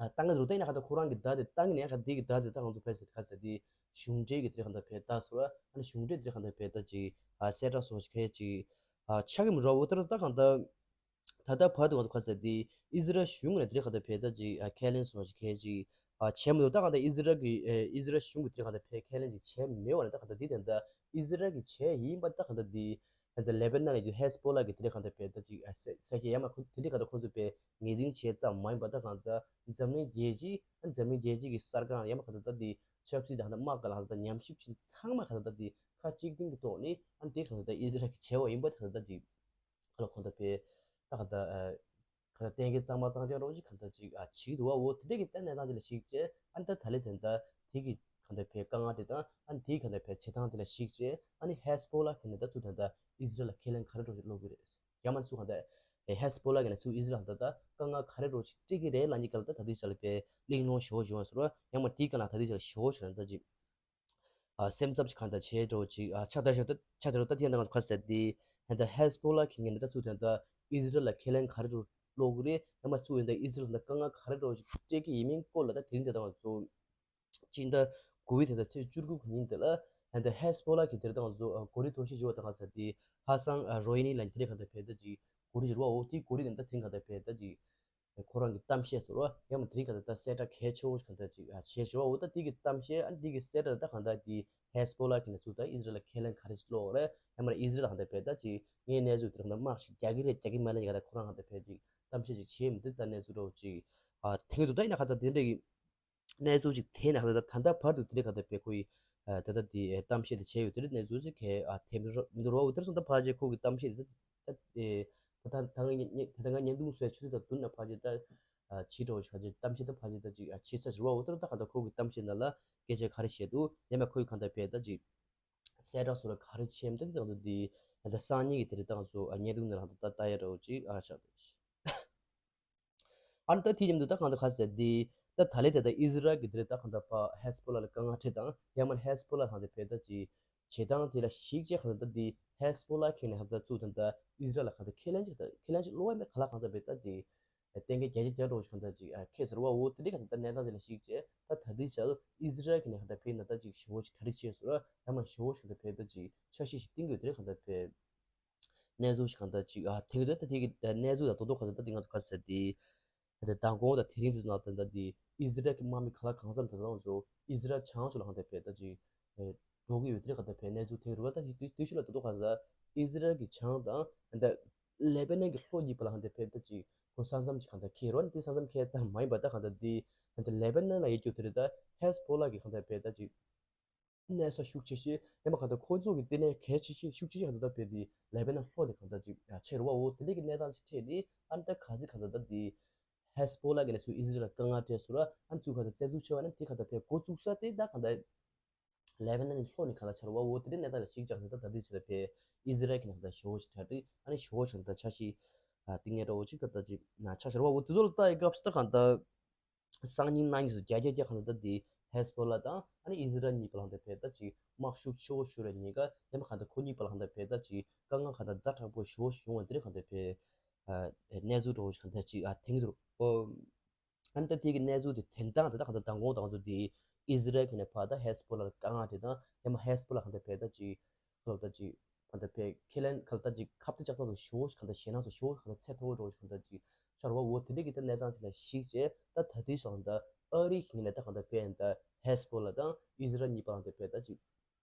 ཨ་ཏང་གི་རུ་ཏེ་ནས་ཁ་ད་ཁོ་རང་གི་ད་དེ་ཏང་ནས་ཁ་དེ་གི་ད་དེ་ད་ང་ཚོ་ཕལ་ཆེར་ཁ་ཟེར་དེ་གཞུང་འབྲེལ་གི་དེ་ཁ་ད་བེད་ད་ཟེར་བ་ཨ་ནི་གཞུང་འབྲེལ་དེ་ཁ་ད་བེད་ད་ཅིག་ཨ་གསལ་བསྒྲགས་སོགས་ཀྱི་ཁ་ཅིག་ཨ་ཆགས་ཀྱི་མི་རོ་འོ་ད་ད་གང་ད་ད་ལྟ་བར་དུ་ང་ཚོ་ཁ་ཟེར་དེ་ཨི་ཟི་རལ་གཞུང་ནས་དེ་ཁ་ད་བེད་ད་ཅིག་ཨ་ཁས་ལེན་སོགས་ཀྱི་ཁ་ཅིག་ཨ་བྱས་མི་འདུག་ད་གང་ད་ཨི་ཟི་རལ་གི་ཨེ་ཨི་ཟི་རལ་གཞུང་གི་དེ་ཁ་ད་བེད་ཁས་ལེན་ཅིག་བྱས་མེད་བ་ནས་ད་གང་ད་དེ་དེ་ད་ ཨི་ཟི་རལ་གྱིས་བྱས་ཡིན་པ་ད་གང་ལྟར་དེ། ད་ལེ་པ་ནན་ལ་ཡོད་ཧེ་སི་བྷོ་ལ་གི་དེ་འདྲ་གང་ལྟར་བས་ད་ཅིག་ས་ས་ཆ་ཡ་མ་ཁོ་དེ་འདྲ་གང་ལྟར་ཁོ་ཚོ་བས་ངོས་འཛིན་བྱས་ཙམ་མ་ཡིན་པ་ད་གང་ལྟར་འཛམ་གླིང་རྒྱལ་སྤྱི་འཛམ་གླིང་རྒྱལ་སྤྱི་གི་གསར་ཁང་ཡ་མ་གང་ལྟར་ད་དེ་ཆབ་སྲིད་དང་ད་དམག་ག་ལ་གང་ལྟར་ཉམས་ཞིབ་བྱེད་ཚང་མ་གང་ལྟར་ད་དེ་ཁ་གཅིག་སྟེང་གི་ཐོག་ནས་ཨ་དེ་གང་ལྟར་ད་ཨི་ཟི་རལ་གྱིས་བྱས་པ་ཡིན་པ་ད་གང་ལྟར་ད་ཅིག་ཁ་ལ་ཁོང་ད་བས་ད་གང་ལྟར། ག་ད་གཏན་འཁེལ་གཙང་མ་གཙང་རྐྱང་རོགས་ཅིག་ག་ད་ཅིག་ཨ་བྱེད་ཀྱི་འདུག་བ། འོ་དེ་འདྲ་གི་ད་གནས་སྟངས་དེ་ལ་གཞིགས་བྱས་ཨ་ད་ད་ལེ་དེ་ད་དེ་གི་ག་ད་བས་དཀའ་ངལ་དེ་དང་ཨ་དེ་ག་ད་བས་བྱེད་སྟངས་དེ་ལ་གཞིགས་བྱས་ཨ་ནི་ཧེ་སི་བྷོ་ལ་གི་ནས་ད་ཚུར་ད་ད་ཨི་ཟི་རལ་ལ་ཁས་ལེན་ག་རེ་འགྲོ་ཞིག་སློག་གི་རེད། ཡ་མ་ཚུར་ག་ད་ཧེ་སི་བྷོ་ལ་གི་ནས་ཚུར་ཨི་ཟི་རལ་ད་ད་དཀའ་ངལ་ག་རེ་འགྲོ་ཞིག་སྤྲད་ཀྱི་རེད་ལབ་ནི་ག་ལ་ད་ད་དུས་ཆ་ལ་བས་གླེང་སློང་ཞོ་ཞོ་ཟེར་བ་ཡ་མ་དེ་ག་ལ་ད་དུས་ཆ་ལ་ཞོ་ཞོ་ན་ད་ཅིག་ཨ་སེམས་འཚབ་ཅིག་གང་ལྟར་བྱས་འགྲོ་ཅིག་ཨ་ཆགས་ད་ཆགས་ད་ཆགས་ད་རོ་ད་དེ་ཡང་ད་ང་ཚོ་ག་ཟེར་དེ་ཧན་ད་ཧེ་སི་བྷོ་ལ་གི་ངན་ད་ཚུར་དོན་ད་ཨི་ཟི་རལ་ལ་ཁས་ལེན་ག་རེ་འགྲོ་ལོག་གི་རེད། ཡང་མ་ཚུར་ཡོད་ད་ཨི་ཟི་རལ་ད་དཀའ་ངལ་ག་རེ་འགྲོ་ཅིག་སྤྲད་ཀྱི་ཡིན་མིན་སྐོར་ལ་ད་དེ་རིང་ད་ད་ང་ཚོ་ཅིག་ད་གོ་བི་དེ་ད་ཚེས་བཅུ་དགུ་གི་ཉིན་དེ་ལ་ཧན་ད་ཧེ་སི་བྷོ་ལ་གི་དེ་རེད་ད་ང་ཚོ་གོ་རི་ཐོར་ཤི་ཇི་བ་ད་ག་ཟེར་དེ་ཧ་སང་རོ་ཡི་ནི་ལ་དེ་རེད་ག་ད་བས་ད་ཅིག་གོ་རི་ཇི་རུ་བ་འོ་དེ་གོ་རི་གི་ད་དེ་རིང་ག་ད་བས་ད་ཅིག་ཁོ་རང་གི་གཏམ་བཤད་ཟེར་བ་ཡང་མ་དེ་རིང་ག་ད་ད་གསལ་བསྒྲགས་གལ་ཆེ་བོ་ཞིག་ག་ད་ཅིག་བྱས་ཞེས་བ་འོ་ད་དེ་གི་གཏམ་བཤད་ཨ་དེ་གི་གསལ་བསྒྲགས་ད་གང་ལྟར་དེ་ཧེ་སི་བྷོ་ལ་གི་ནས་ཚུར་ད་ཨི་ཟི་རལ་ལ་ཁས་ལེན་ག་རེ་ཅིག་སློག་རེད། ཡང་མ་ཨི་ཟི་རལ་གང་ལྟར་བས་ད་ཅིག་ངའི་གནས་ཚུལ་དེ་རིང་ད་དམག་ཞིག་རྒྱག་གི་རེད་རྒྱག་གི་མ་རེད་ཡ་ག་ད་ཁོ་རང་གང་ལྟར་བས་ཅིག་གཏམ་བཤད་ཅིག་བྱས་མི་འདུག་ད་གནས་ཚུལ་རོ་ཅིག་ཨ་དེང་དུ་ད་ཡིན་ན་ག་ད་དེ་འདྲ་གི་གནས་ཚུལ་ཅིག་དེ་ནས་ག་ད་ད་ལྟ་བར་དུ་དེ་འདྲ་ག་ད་བས་ཁོ་ཡི་ད་ད་དེ་གཏམ་བཤད་དེ་བྱས་ཡོད་དེ་རེད། གནས་ཚུལ་ཅིག་གལ་ཨ་དེ་མི་རོ་མི་འདུག་རོ་འོ་དེར་སོང་ད་ཕ་ཅེ་ཁོ་གི་གཏམ་བཤད་དེ་ད་ད་དེ་ད་ད་ད་ང་ཉན་ད་ད་ང་ཉན་འདུག་སོ་ཆུ་ཚོད་ད་བདུན་ན་ཕ་ཅེ་ད། ཨ་ཕྱི་དྲོ་ཞག་ཅིག་གཏམ་བཤད་ད་ཕ་ཅིག་ད་ཅིག་ཨ་ཕྱི་ས་ཞུ་བ་འོ་ཏོ་ད་ག་ད་ཁོ་གི་གཏམ་བཤད་ནང་ལ་སྐད་ཆ་ག་རེ་བཤད་འདུག་ཡང་མ་ཁོའི་གང་ད་བས་ད་ཅིག་གསལ་བསྒྲགས་སུ་ལ་ག་རེ་བྱེད་མི་ད་ད་དུ་དེ་ད་སང་ཉིན་གི་དེ་རེད་ད་ང་ཚོ་ཨ་ཉེ་དུང་ནས་རང་ད་ད་ལྟ་ཡ་རོ་ཅིག་ཨ་ཆགས་འདུག་ཨ་ནི་ད་དེ་མཉམ་དུ་ད་གང་ད་ག་ཟེར་དེ་ད་ད་ལེ་དེ་ད་ཨི་ཟི་རལ་གི་དེ་རེད་ད་གང་ད་ཕ་ཧེ་སི་བྷོ་ལ་ལ་དཀའ་ངལ་འཕྲད་དང་ཡང་མ་ཧེ་སི་བྷོ་ལ་གང་ད་བས་ད་ཅིག་བྱེད་སྟངས་དེ་ལ་གཞིགས་བྱས་གང་ད་ད་དེ་ཧེ་སི་བྷོ་ལ་ཁེ་ནས་གང་ད་ཚུར་ད་ད་ཨི་ཟི་རལ་ལ་གང་ད་ཁས་ལེན་ཅིག་ད་ཁས་ལེན་ཅིག་བློ་བ་མེད་ག་ལ་གང་ད་བས་ད་དེ། གཏན་འཁེལ་རྒྱ་ཆེ་རྒྱ་འགྲོ་ཞིག་གང་ལྟར་ཅིག་ཁེ་ཟེར་བ་འོ་དེ་འདྲའི་གང་ལྟར་གནས་སྟངས་དེ་ལ་གཞིགས་བྱས་ད་ད་ལྟའི་ཆར་ཨི་ཟི་རལ་གྱི་ནས་གང་ལྟར་བས་ན་ད་ཅིག་ཞི་བོ་ཞིག་གྲ་སྒྲིག་བྱས་སོང་ཡང་མ་ཞི་བོ་ཞིག་གང་ལྟར་བས་ད་ཅིག་འཆར་གཞི་ཞིག་བཏིང་དགོས་དེ་འདྲའི་གང་ལྟར་བས་གནས་ཚུལ་ཞིག་གང་ལྟར་ཅིག་ཨ་ཐེངས་འདི་ད་དེ་གི་གནས་ཚུལ་དང་རྡོག་རྡོག་གང་ལྟར་ད་དེ་ང་ཚོ་ག་རེ་ཟེར་དེ་ད་ལྟ་མདང་དགོང་དང་དེ་རིང་དུ་ན་ད་ལྟ་དེ་ཨི་ཟི་རལ་གྱི་དམག་མི་ག་ལ་གང་འཚམ་ད་ལྟ་ང་ཚོ་ཨི་ཟི་རལ་བྱང་ཕྱོགས་ལ་གང་ལྟར་བས་ད་ཅིག་འགྲོ་གི་ཡོད་དེ་འདྲའི་གང་ལྟར་བས་གནས་ཚུལ་ཐེངས་རུ་བ་ད་ཅིག་དུས་དུས་ཤུལ་ལ་རྡོག་རྡོག་གང་ལྟར་ཨི་ཟི་རལ་གྱི་བྱང་དང་ད། ལེ་པ་ནན་གྱི་ལྷོ་གཉིས་པ་ལ་ཧན་ཏེ་ཕེབས་ད་ཅིག་ཁོ་ས་མཚམས་ཅིག་གང་ལྟར་ཁེལ་རོ་ནི་དེ་ས་མཚམས་ཁེལ་ཙམ་མ་ཡིན་པ་ད་གང་ལྟར་དེ་ཧན་ཏེ་ལེ་པ་ནན་ལ་ཡོད་རྒྱུ་དེ་རེད་ད་ཧེ་སི་བྷོ་ལ་གི་གང་ལྟར་ཕེབས་ད་ཅིག་གནས་ས་ཤུགས་ཆེ་ཤོས་ཡང་མ་གང་ལྟར་ཁོ་ཚོ་གི་ལྟེ་གནས་གལ་ཆེ་ཤོས་ཤུགས་ཆེ་ཤོས་གང་ལྟར་ཕེབས་དེ་ལེ་པ་ནན་ལྷོ་དེ་གང་ལྟར་ཅིག་ཆེ་རུ་བ་འོ་དེ་འདྲ་གི་གནས་སྟངས་ཅིག་འཕྲད་དེ་ཨ་ནི་ད་ག་ཚོད་གང་ལྟར་ད་དེ་ཧེ་སི་བྷོ་ལ་གི་ནས་ཚུར་ཨི་ཟི་རལ་ལ་དཀའ་ངལ་སྤྲད་སོང་ར་ཨ་ནི་ཚུར་གང་ལྟར་བཙན་འཛུལ་བྱས་པ་ན་དེ་གང་ལྟར་ཕེབས་འགོ་བཙུགས་ས་དེ་ད་གང་ལྟར། ལེ་པ་ནན་ལྷོ་ནས་གང་ལ་ཆར་བ་འོ་དེ་འདྲའི་གནས་སྟངས་ལ་གཞིགས་ཀྱང་ད་ལྟ་དུས་ཚོད་ལ་ཕེ་ཨི་ཟི་རལ་གྱི་ནང་ད་ཞི་བོ་ཞིག་གྲ་སྒྲིག་ཨ་ནི་ཞི་བོ་ཞིག་ད་འཆར་གཞི་ཨ་ཏིང་ངེ་འདྲ་བོ་ཅིག་ད་ལྟ་ཅིག་ན་ཆ་ཆར་བ་འོ་དེ་ཚོ་ལ་ལྟ་ཡི་སྐབས་སུ་ད་གང་ལྟ་སང་ཉིན་གནངས་ཉིན་སུ་རྒྱ་རྒྱ་རྒྱ་གང་ལ་ད་དེ་ཧེ་སི་བྷོ་ལ་དང་ཨ་ནི་ཨི་ཟི་རལ་གཉིས་པ་ལ་ད་ཕེ་ད་ཅིག་དམག་ཤུགས་ཆེ་བོ་ཤོར་བའི་ཉེན་ཁ་ཡང་མ་གང་ལྟ་ཁོ་གཉིས་པ་ལ་གང་ལྟ་ཕེ་ད་ཅིག་དཀའ་ངལ་གང་ལྟ་ཛ་དྲག་པོ་ཞི་བོ་ཞིག་ཡོང་བ་དེ་རེད་གང་ལྟ་ཕེ་ཨ་གནས་ཚུལ་འདྲ་བོ་ཞིག་གང་ལྟ་ཅིག་ཨ་ཐེངས་འདུག་ཨོ། ཨ་ནི་ད་དེ་གི་གནས་ཚུལ་དེ་དེ་དང་དེ་དག་གང་ལྟར་མདང་དགོང་དང་ཚོ་དེ་ཨི་ཟི་རལ་གྱི་ནས་ཕར་ད་ཧེ་སི་བྷོ་ལ་ལ་དཀའ་ངལ་དེ་དང་ཡང་མ་ཧེ་སི་བྷོ་ལ་གང་ལྟར་ཕེ་ད་ཅིག་ཁ་ལོ་ད་ཅིག་གང་ལྟར་ཕེ་ཁས་ལེན་གང་ལྟར་ད་ཅིག་ཁ་གཏད་གཅོག་སྟངས་སུ་ཞུ་བོ་གང་ལྟར་ཞེད་སྣང་སུ་ཞུ་བོ་གང་ལྟར་ཚད་མཐོ་བོ་འགྲོ་གང་ལྟར་ཅིག་ཤར་བ་འོ་དེ་འདྲ་གི་ད་གནས་སྟངས་དེ་ལ་གཞིགས་བྱས་ད་ད་དུས་སང་ད་ཨ་རི་གི་ནས་ད་གང་ལྟར་ཕེ་ད་ཧེ་སི་བྷོ་ལ་དང་ཨི་ཟི་རལ་གཉིས་པ་གང་ལྟར་ཕེ་ད་ཅིག་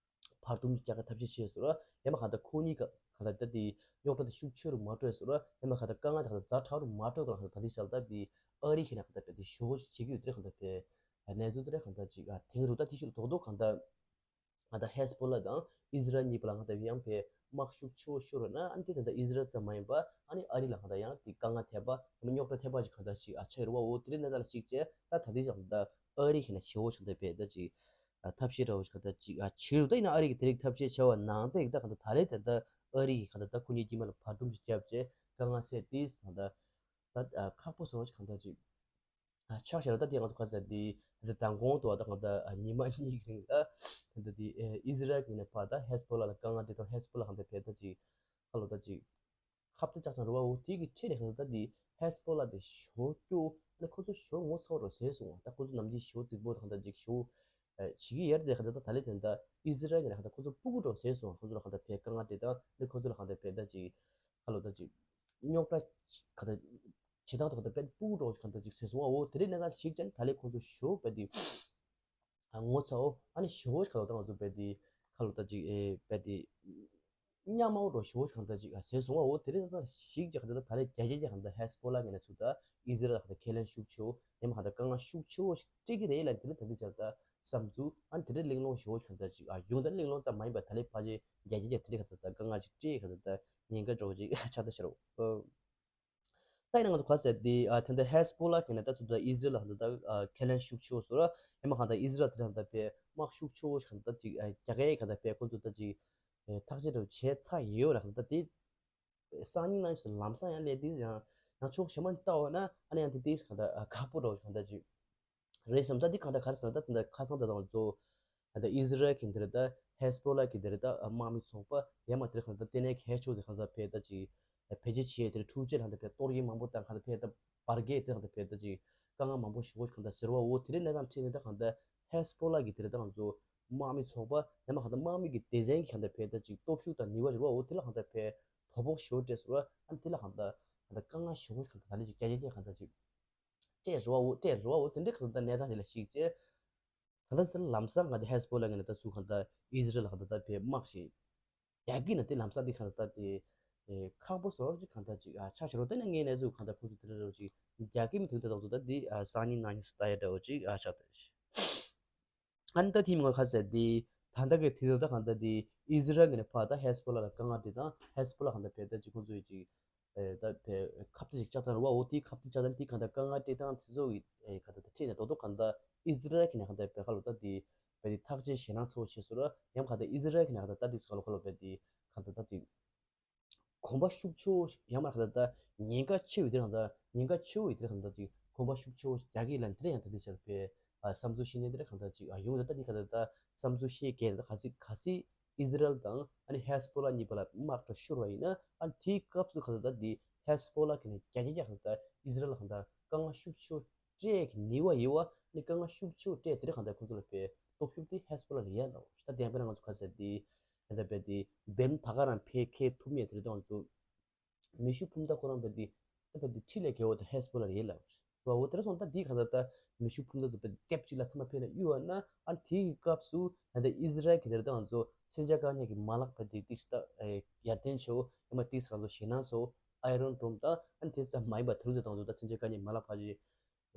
བར་འདུམ་རྒྱག་གི་ཐབས་ཤེས་བྱས་སོང་ར་ཡང་མ་གང་ལྟར་ཁོ་གཉིས་ཀ་གང་ལྟར་ད་དེ་རྙོག་དྲ་དེ་ཤུགས་ཆེ་རུ་མ་འགྲོ་སོང་ར་ཡང་མ་གང་ལྟར་དཀའ་ངལ་དེ་གང་ལྟར་ཛ་དྲག་རུ་མ་འགྲོ་གང་ལྟར་ད་དེ་བྱས་ད་དེ་ཨ་རི་གི་ནས་གང་ལྟར་དེ་ཞུ་བོ་བྱེད་ཀྱི་ཡོད་དེ་གང་ལྟར་དེ་གནས་ཚུལ་དེ་གང་ལྟར་ཅིག་ཨ་དེང་རུ་ད་དེ་ཤུལ་རྡོག་རྡོག་གང་ལྟར་ང་ད་ཧེ་སི་བྷོ་ལ་དང་ཨི་ཟི་རལ་གཉིས་པ་ལ་གང་ལྟར་ཡང་ཕེ་དམག་ཤུགས་ཆེ་བོ་ཤོར་བ་ན་ཨ་ནི་དེ་ད་ལྟ་ཨི་ཟི་རལ་ཙམ་མ་ཡིན་པ་ཨ་ནི་ཨ་རི་ལ་གང་ལྟར་ཡང་དེ་དཀའ་ངལ་ཐེབས་པ་རྙོག་དྲ་ཐེབས་པ་ཅིག་གང་ལྟར་ཅིག་ཨ་ཆགས་རུ་བ་འོ་དེ་རིང་གནས་སྟངས་ལ་གཞིགས་བྱས་ད་ད་དེ་བྱས་ད་ད་ཨ་རི་གི་ནས་ཞུ་བོ་བྱེད་ད་ཕེ་ད་ཅིག་ཐབས་ཤེས་འདྲ་བོ་ཞིག་ག་ད་ཅིག་ཨ་བྱེད་རུ་ད་ཡིན་ན་ཨ་རི་གི་དེ་རིགས་ཐབས་ཤེས་བྱ་བ་ནང་དེ་ད་ག་ད་ད་ལེ་ད་ད་ཨ་རི་གི་ག་ད་ད་ཁོ་གཉིས་དཀྱིལ་མ་ལ་བར་འདུམ་ཞིག་བརྒྱབ་བྱས་དཀའ་ངལ་སེལ་དེས་ད་ད་ད་ཁག་པོ་བཟོ་བ་ཞིག་ག་ད་ཅིག་ཨ་ཆགས་ཤར་ད་དེ་ང་ཚོ་ག་ས་དེ་ད་མདང་དགོང་དུ་བ་ད་ག་ད་ཉི་མ་གཉིས་ཀྱི་རིང་ལ་ད་ད་དེ་ཨི་ཟི་རལ་གི་ནས་ཕར་ད་ཧེ་སི་བྷོ་ལ་ལ་དཀའ་ངལ་དེ་དང་ཧེ་སི་བྷོ་ལ་ག་ད་ཕེ་ད་ཅིག་ཁ་ལོ་ད་ཅིག་ཁ་གཏད་གཅོག་ཙམ་རེད་བ། འོ་དེ་གི་ཁྲིད་ནས་ཁ་ད་དེ་ཧེ་སི་བྷོ་ལ་དེ་ཞོ་སྐྱོ་ནི་ཁོ་ཚོ་ཞོ་ངོ་ཚ་བ་རོ་ཟེར་སོང་བ། ད་ཁོ་ཚོ་ནམ་རྒྱུན་ཞོ་རྫིག་པོ་དང་ད་ཅིག་ཞོ་བྱེད་ཀྱི་ཡར་དེ་ཁ་ད་ད་ད་ལེ་དེ་ད་ཨི་ཟི་རལ་ནས་ཁ་ད་ཁོ་ཚོ་སྤུ་གུ་རོ་ཟེར་སོང་བ། ཁོ་ཚོ་ལ་ཁ་ད་ཕེ་དཀའ་ངལ་དེ་དང་ནི་ཁོ་ཚོ་ལ་ཁ་ད་ཕེ་ད་ཅིག་ཁ་ལོ་ད་ཅིག་རྙོག་དྲ་ཁ་ད་བྱེད་སྟངས་དེ་ཁ་ད་ཕེ་སྤུ་གུ་རོ་ཁ་ད་ཅིག་ཟེར་སོང་བ། འོ་དེ་རིང་ནས་ད་ཞིག་ཅན་ད་ལེ་ཁོ་ཚོ་ཞོ་ཕེ་དེ། ཨ་ངོ་ཚ་འོ། ཨ་ནི་ཞི་བོ་ཞིག་ག་ལ་ད་ང་ཚོ་བས་དེ་ ཁ་ལོ་ད་ཅིག་ཨེ་བས་དེ་ཉམ་མའོ་རོ་ཞོ་གང་ད་ཅིག་ཟེར་སོང་བ། འོ་དེ་རིང་ད་ཞིག་ཅིག་གང་ད་ད་ལས་རྒྱ་རྒྱ་གང་ད་ཧེ་སི་པོ་ལ་གི་ནས་ཚུགས་ད་ཨི་ཟི་རལ་གང་ད་ཁས་ལེན་ཤུགས་ཆེའོ་ཡང་མ་གང་ད་དཀའ་ངལ་ཤུགས་ཆེའོ་ཞིག་སྤྲད་ཀྱི་རེད་ལ། དེ་རིང་ད་དེ་ཅག་ད་བསམ་ཚུལ་ཨ་ནི་དེ་རིང་གླེང་སློང་ཞོ་གང་ད་ཅིག་ཨ་ཡོང་ད་གླེང་སློང་ཙམ་མ་ཡིན་པ་ད་ལས་ཕ་ཅེ་རྒྱ་རྒྱ་རྒྱ་དེ་རིང་གང་ད་ད་དཀའ་ངལ་ཅིག་སྤྲད་གང་ད་ད་ཉེན་ཁ་འགྲོ་ཅིག་ཆགས་ད་ཤི་རོ། ད་ཡིན་ན་ང་ཚོ་ག་ཟེར་དེ་ཨ་ད་ལྟ་ཧེ་སི་པོ་ལ་གི་ནས་ད་ཚུགས་ད་ཨི་ཟི་རལ་ལ་གང་ད་ད་ཁས་ལེན་ཤུགས་ཆེའོ་ཟེར་ར། ཡང་མ་གང་ད་ཨི་ཟི་རལ་དེ་རིང་གང་ད་ཕའི་དམག་ཤུགས་ཆེའོ་གང་ད་ཅིག་རྒྱ་སྐད་གང་ད་ཕའི་ཁོ་ཚོ་ད་ཅིག་ཐག་གཅོད་རུ་བྱས་ཚར་ཡོད་ར། གང་ད་དེ་སང་ཉིན་ནང་ལམ་སང་ཡང་ལས་དེ་ཡང་ཡང་ཕྱོགས་གཞན་མ་ལྟ་བ་ན་ཨ་ནི་ཡང་དེ་དེ་གང་ད་ཁག་པོ་ར་གང་ད་ཅིག་རེད་བསམ། ད་འདི་གང་ལྟར་ག་རེ་ཟེར་ན་ད་དེ་འདྲ་ཁ་སང་ད་དང་གཙོ་ད་ཨི་ཟི་རལ་གྱི་འདིར་ད་ཧེ་སི་པོ་ལ་གི་འདིར་ད་དམག་མི་ཚོགས་པ་ཡང་མ་དེར་གང་ད་ལྟེ་གནས་གལ་ཆེ་བ་དེ་གང་ད་ཕེ་ད་ཅིག་བེད་སྤྱོད་བྱས་དེར་འཕྲུལ་ཆས་གང་ད་ཕེ་གཏོར་སྐྱོན་མང་པོ་དང་གང་ད་ཕེ་ད་བར་བརྒལ་དེ་གང་ད་ཕེ་ད་ཅིག་དཀའ་ངལ་མང་པོ་ཞུ་གོ་གང་ད་ཟེར་བ། འོ་དེ་རིང་གནས་སྟངས་ཁྲིད་ནས་ད་གང་ད་ཧེ་སི་པོ་ལ་གི་འདིར་ད་ང་ཚོ་དམག་མི་ཚོགས་པ་ཡང་མ་གང་ད་དམག་མི་གི་སྡེ་ཚན་གྱི་གང་ད་ཕེ་ད་ཅིག་སྟོབས་ཤུགས་དང་ནུས་པ་ཟེར་བ། འོ་དེ་ལ་གང་ད་ཕེ་དོ་ཕོག་ཞེ་པོ་སྤྲད་ཟེར་བ། ཨ་ནི་དེ་ལ་གང་ད་གང་ད་དཀའ་ངལ་ཞེ་པོ་གང་ད་ད་ལས་ཅིག་རྒྱ་རྒྱ་རྒྱ་གང་ད་ཅིག་སྤྲད་རེད་བ། འོ་སྤྲད་རེད་བ། འོ་དེ་འདྲའི་གང་ལྟར་གནས་སྟངས་ཅིག་ལ་གཞིགས་བྱས། ད་ལྟ་ཚེ་ལམ་སང་གང་ལྟར་ཧེ་སི་པོ་ལ་གི་ནས་ད་ཚུར་གང་ལྟར་ཨི་ཟི་རལ་ལ་གང་ལྟར་ད་ཕའི་དམག་ཞིག་རྒྱག་གི་ན་དེ་ལམ་སང་དེ་གང་ལྟར་ད་དེ་ཨེ་ཁག་པོ་བཟོ་འདྲ་ཅིག་གང་ལྟར་ཅིག་ཨ་ཆགས་ཤིག་རོ། དེ་ནས་ངའི་གནས་ཚུལ་གང་ལྟར་ཁོ་ཚོ་དེ་འདྲ་འདྲ་ཅིག་རྒྱག་གི་མི་འདུག་དེ་དང་ཚོ་ད་དེ་ཨ་སང་ཉིན་གནངས་ཉིན་སུ་ལྟ་ཡ་འདྲ་བོ་ཅིག་ཨ་ཆགས་ད་ཤི། ཨ་ནི་ད་ཐེངས་ངོ་ཁ་ཟེར་དེ་ད་ལྟ་གི་དེ་ད་ལྟ་གང་ལྟར་དེ་ཨི་ཟི་རལ་གི་ནས་ཕར་ད་ཧེ་སི་པོ་ལ་ལ་དཀའ་ངལ་དེ་དང་ཧེ་སི་པོ་ལ་གང་ལྟར་ཕེ་ད་ཅིག་ཁོ་ཚོ་ཡི་ཅིག་ཨེ་ད་ཕེ་ཁ་གཏད་ཅིག་བཅག་སྟངས་རེད་བ། འོ་དེའི་ཁ་གཏད་བཅག་སྟངས་དེ་གང་ལྟར་དཀའ་ངལ་སྤྲད་སྟངས་དེ་ཚོ་གི་ཨེ་གང་ལྟར་ད་ཁྲིད་ནས་རྡོག་རྡོག་གང་ལྟར་ཨི་ཟི་རལ་གི་ནས་གང་ལྟར་ཕེ་ཁ་ལོ་ད་དེ་ཕེ་དེ་ཐག་གཅོད་ཞེད་སྣང་ཚ་བོ་བྱས་སོང་ར། ཡང་གང་ལྟར་ཨི་ཟི་རལ་གི་ནས་གང་ལྟར་ད་དེ་ཚོ་ཁ་ལོ་ཁ་ལོ་ཕེ་དེ་གང་ལྟར་ད་དེ་གོམ་པ་ཤུགས་ཆེ་བོ་ཡང་མ་གང་ལྟར་ད་ཉེན་ཁ་ཆེ་བའི་དེ་གང་ལྟར་ཉེན་ཁ་ཆེ་བོ་ཡི་དེ་གང་ལྟར་ཅིག་གོམ་པ་ཤུགས་ཆེ་བོ་རྒྱག་གི་ལ་དེ་ཡང་ད་དེ་ཆར་ཕེ་བསམ་ཚུལ་བཤད་མཁན་དེ་གང་ལྟར་ཅིག་ཡོང་ད་ད་དེ་གང་ལྟར་ད་བསམ་ཚུལ་བཤད་མཁན་ད་ག་སི་ག་སི་ཨི་ཟི་རལ་དང་ཨ་ནི་ཧེ་སི་པོ་ལ་གཉིས་བར་ལ་དམག་གྲ་ཤོར་བ་ཡིན་ན། ཨ་ནི་དེའི་སྐབས་སུ་གང་ལྟར་ད་དེ་ཧེ་སི་པོ་ལ་གི་ནས་རྒྱ་རྒྱ་རྒྱ་གང་ལྟར་ཨི་ཟི་རལ་ལ་གང་ལྟར་དཀའ་ངལ་ཤུགས་ཆེ་བོ་སྤྲད་ཀྱི་ནུས་པ་ཡོད་བ། ནི་དཀའ་ངལ་ཤུགས་ཆེ་བོ་སྤྲད་དེ་རིང་གང་ལྟར་ཁོང་ཚོ་ལ་ཕེ་སྟོབས་ཤུགས་དེ་ཧེ་སི་པོ་ལ་ལ་ཡ་ལ་ད་བདེན་པ་ང་ཚོ་ག་ཟེར་དེ་ད་ལྟ་བས་དེ་བེམ་ད་ག་རང་ཕེ་ཁེ་ཐུབ་མེད་དེ་རིང་ང་ཚོ་མེ་ཤུགས་འཕུར་མདའ་ཁོ་རང་བས་དེ་ད་བས་དེ་ཁྲི་ལས་རྒྱལ་བོ་དེ་ཧེ་སི་པོ་ལ་ལ་ཡ་ལ་ར་བ། འོ་དེ་ར་སོང་ད་དེ་གང་ལྟར་ད་མེ་ཤུགས་འཕུར་མདའ་དེ་བས་དེབ་ཅིག་ལ་ཚང་མ་ཕེ་ན་གཡུག་བ་ན། ཨ་དེའི་སྐབས་སུ་ད་ལྟ་ཨི་ཟི་རལ་གི་དེ་རིང་ད་ང་ཚོ་མཚོན་ཆ་བཀག་ཉར་གི་མ་ལག་ཕེ་དེ་ཏིག་ད་ཡར་ལྡན་ཆེ་བོ་ཡང་མ་ཏིག་ང་ཚོ་ཞེད་སྣང་ཚ་བོ་ཨའི་རོན་ཌོམ་དང་ཨ་ནི་དེ་ཙམ་མ་ཡིན་པ་དེ་རིང་དེ་ད་ང་ཚོ་ད་མཚོན་ཆ་བཀག་ཉར་མ་ལག་ཕ་ཅིག་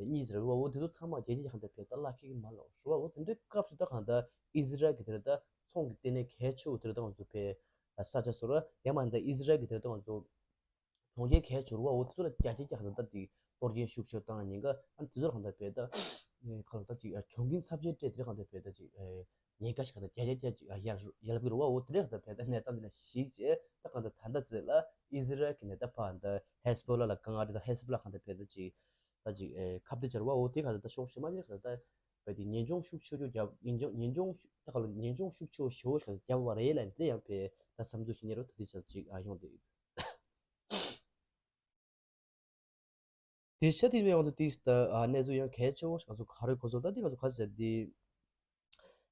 གཉིས་ཟེར་བ། འོ་དེ་ཚོ་ཚང་མ་རྒྱལ་ཁབ་གང་ལྟར་ཕེ་ད་ལག་ཁྱེར་གྱི་མ་ལོག་རུ་བ། འོ་དེ་འདྲའི་སྐབས་སུ་ད་གང་ལྟར་ཨི་ཟི་རལ་གྱི་དེ་ལྟར་ཚོང་གི་ལྟེ་གནས་གལ་ཆེ་བོ་དེ་ལྟར་ང་ཚོ་ཕེ་ས་ཆ་སོ་ར་ཡང་མ་ད་ཨི་ཟི་རལ་གྱི་དེ་ལྟར་ང་ཚོ་གྲོང་ཁྱེར་གལ་ཆེ་རུ་བ། འོ་དེ་ཚོ་ལ་རྒྱ་ཁྱེར་གྱི་གང་ལྟར་དེ་གཏོར་སྐྱོན་ཤུགས་ཆེ་བཏང་ཉེན་ཁ། ཨ་ནི་དེ་ཚོ་ལ་གང་ལྟར་ཕེ་ད་ཁ་ལོ་ད་ཅིག་གྱོང་གུན་ཚབས་ཆེན་སྤྲད་དེ་གང་ལྟར་ཕེ་ད་ཅིག་ཉེན་ཁ་ཞིག་གང་ལྟར་རྒྱ་རྒྱ་རྒྱ་ཅིག་ཡར་ཡར་ལབ་ཀྱི་རུ་བ། འོ་དེ་འདྲའི་གང་ལྟར་ཕེ་ད་གནས་སྟངས་དེ་ལ་གཞིགས་བྱས་ད་གང་ལྟར་ད་ལྟ་ཚེ་ལ་ཨི་ཟི་རལ་གྱི་ནས་ད་ཕ་ད་ཧེ་སི་པོ་ལ་ལ་དཀའ་ངལ་རེད། ད་ཧེ་སི་པོ་ལ་གང་ལྟར་ཕེ་ད་ཅིག་ད་ཅིག་ཨེ་ཁ་གཏད་བཅར་བ། འོ་དེ་ག་ད་ད་ཕྱོགས་གཞན་མ་ཅིག་ག་ད་བས་དེ་ཉེན་སྐྱོན་ཤུགས་ཆེ་ཆེ་བརྒྱབ། ཉེན་སྐྱོན་ཉེན་སྐྱོན་ཤུགས་ད་ག་ལ་ཉེན་སྐྱོན་ཤུགས་ཆེ་ཆེ་བོ་ཞེ་པོ་ཞིག་བརྒྱབ་པ་རེད་ལ། དེ་ཡང་ཕེ་ད་བསམ་ཚུལ་ཞིག་ཉེ་རུ་ད་དེ་ཆ་ཅིག་ཨ་ཡོང་དེ། དེ་ཆ་དེ་བས་ཡོང་དུ་དེ་ད་ཨ་གནས་ཚུལ་ཡང་གལ་ཆེ་བོ་ཞིག་ང་ཚོ་ག་རེ་གོ་ཚོད་ད་དེ་ང་ཚོ་ག་ཟེར་དེ།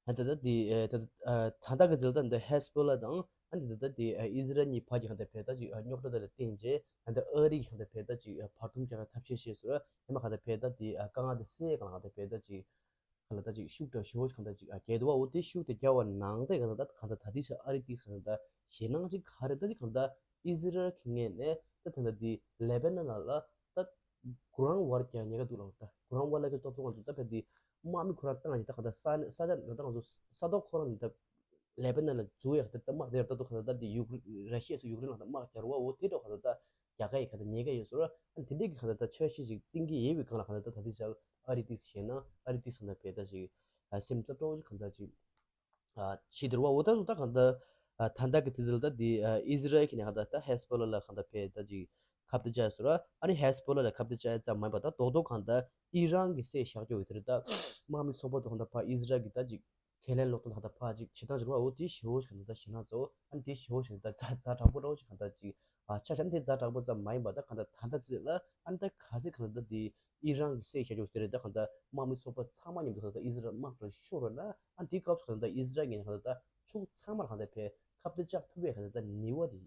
ད་ལྟ་དེ་ཨེ་ད་ལྟ་ཨ་ད་ལྟ་གི་ཚོད་ད་འདི་ཧེ་སི་པོ་ལ་དང་ཨ་ནི་ད་ལྟ་དེ་ཨ་ཨི་ཟི་རལ་གཉིས་བར་གྱི་གང་ལྟར་ཕེ་ད་ཅིག་ཨ་རྙོག་དྲ་དེ་ལ་བརྟེན་རྗེས་ད་ལྟ་ཨ་རི་གི་གང་ལྟར་ཕེ་ད་ཅིག་ཨ་བར་འདུམ་རྒྱག་གི་ཐབས་ཤེས་བྱས་སོང་། ཡང་མ་གང་ལྟར་ཕེ་ད་དེ་ཨ་དཀའ་ངལ་དེ་སེལ་གང་ལ་གང་ལྟར་ཕེ་ད་ཅིག་གང་ལ་ད་ཅིག་ཤུགས་དྲག་ཞེ་པོ་གང་ལྟར་ཅིག་ཨ་རྒྱག་འདུག་བ། འོ་དེ་ཤུགས་དེ་རྒྱག་པ་ནང་དེ་གང་ལྟར་ད་གང་ལྟར་ད་དེ་ཆ་ཨ་རི་དེ་གང་ལྟར་ཞེད་སྣང་ཅིག་ག་རེ་ད་དེ་གང་ལྟར་ཨི་ཟི་རལ་གི་ངོས་ནས་ད་ད་ལྟ་དེ་ལེ་བྷ་ནན་ལ་ད་གུ་རང་ཝར་རྒྱག་ཉེན་ཁ་འདུག་ལ། ད་གུ་རང་ཝར་ལ་གི་ཏོག་ཏོག་ང་ཚོ་ད་ཕེ་དེ་དམག་མི་ཁོ་རང་བཏང་ཞིག་ད་གང་ལྟར་ས་ས་ཆ་ད་ང་ཚོ་ས་ཐོག་ཁོ་རང་ནི་ད་ལེ་བྷ་ནན་ལ་འཛུལ་ཡག་ད་ད་དམག་དེ་ད་ད་གང་ལྟར་ད་དེ་ཡུཀ་རེན་ར་ཤི་ཡ་སུ་ཡུཀ་རེན་ལ་ད་དམག་རྒྱག་རུ་བ། འོ་དེ་འདྲ་གང་ལྟར་ད་རྒྱ་གར་ཡི་གང་ལྟར་ཉེན་ཁ་ཡོད་སོང་ར། ཨ་ནི་དེ་འདྲའི་གི་གང་ལྟར་ད་འཆར་གཞི་ཞིག་བཏིང་གི་ཡོད་པའི་སྒང་ལ་གང་ལྟར་ད་ད་དེ་ཆ་ཨ་རི་དེ་ཞེད་སྣང་ཨ་རི་དེ་སོང་ད་ཕེ་ད་ཅིག་ཨ་སེམས་ཚབས་སྤྲོ་བོ་ཅིག་གང་ལྟར་ཅིག་ཨ་ཆེ་དེ་རུ་བ། འོ་ད་ད་གང་ལྟར་ཨ་ད་ད་གི་དེ་ཚོ་ད་དེ་ཨ་ཨི་ཟི་རལ་གི་ནས་གང་ལྟར་ད་ཧེ་སི་པོ་ལ་ལ་གང་ལྟར་ཕེ་ད་ཅིག་ཁ་གཏད་བཅར་སོང་ར། ཨ་ནི་ཧེ་སི་པོ་ལ་ལ་ཁ་གཏད་བཅར་ཙམ་མ་ཡིན་པ་ད་རྡོག་རྡོག་གང་ལྟར་ཨི་རན་གི་སེ་བཞག་རྒྱུ་ཡོད་དེ་རེད། ད་དམག་མི་ཚོགས་པ་དང་ད་ཕ་ཨི་ཟི་རལ་གི་ད་ཅིག་ཁས་ལེན་ལོག་སྟངས་ད་ཕ་ཅིག་བྱེད་སྟངས་ཅིག་རེད་བ། འོ་དེ་ཞེ་པོ་ཞིག་གང་ལྟར་ཞེད་སྣང་ཚ་བོ། ཨ་ནི་དེ་ཞེ་པོ་ཞིག་ད་ཛ་ཛ་དྲག་པོ་ར་བོ་ཅིག་གང་ལྟར་ཅིག་ཨ་ཆ་བཞག་ན་དེ་ཛ་དྲག་པོ་ཙམ་མ་ཡིན་པ་ད་གང་ལྟར་ད་ལྟ་ཚེ་ལ་ཨ་ནི་ད་ག་ཚད་གང་ལྟར་ད་དེ་ཨི་རན་གི་སེ་བཞག་རྒྱུ་དེ་རེད། ད་གང་ལྟར་དམག་མི་ཚོགས་པ་ཚང་མ་མཉམ་དུ་གང་ལྟར་ཨི་ཟི་རལ་དམག་གྲ་ཤོར་བ་ན་ཨ་ནི་དེ་སྐབས་སུ་གང་ལྟར་ཨི་ཟི་རལ་ངོས་ནས་གང་ལྟར་ད་ཕྱོགས་ཚང་མར་གང་ལྟར་ཕེ་ཁ་གཏད་བཅག་ཐུབ་པའི་གང་ལྟར་ད་ནུས་པ་དེ་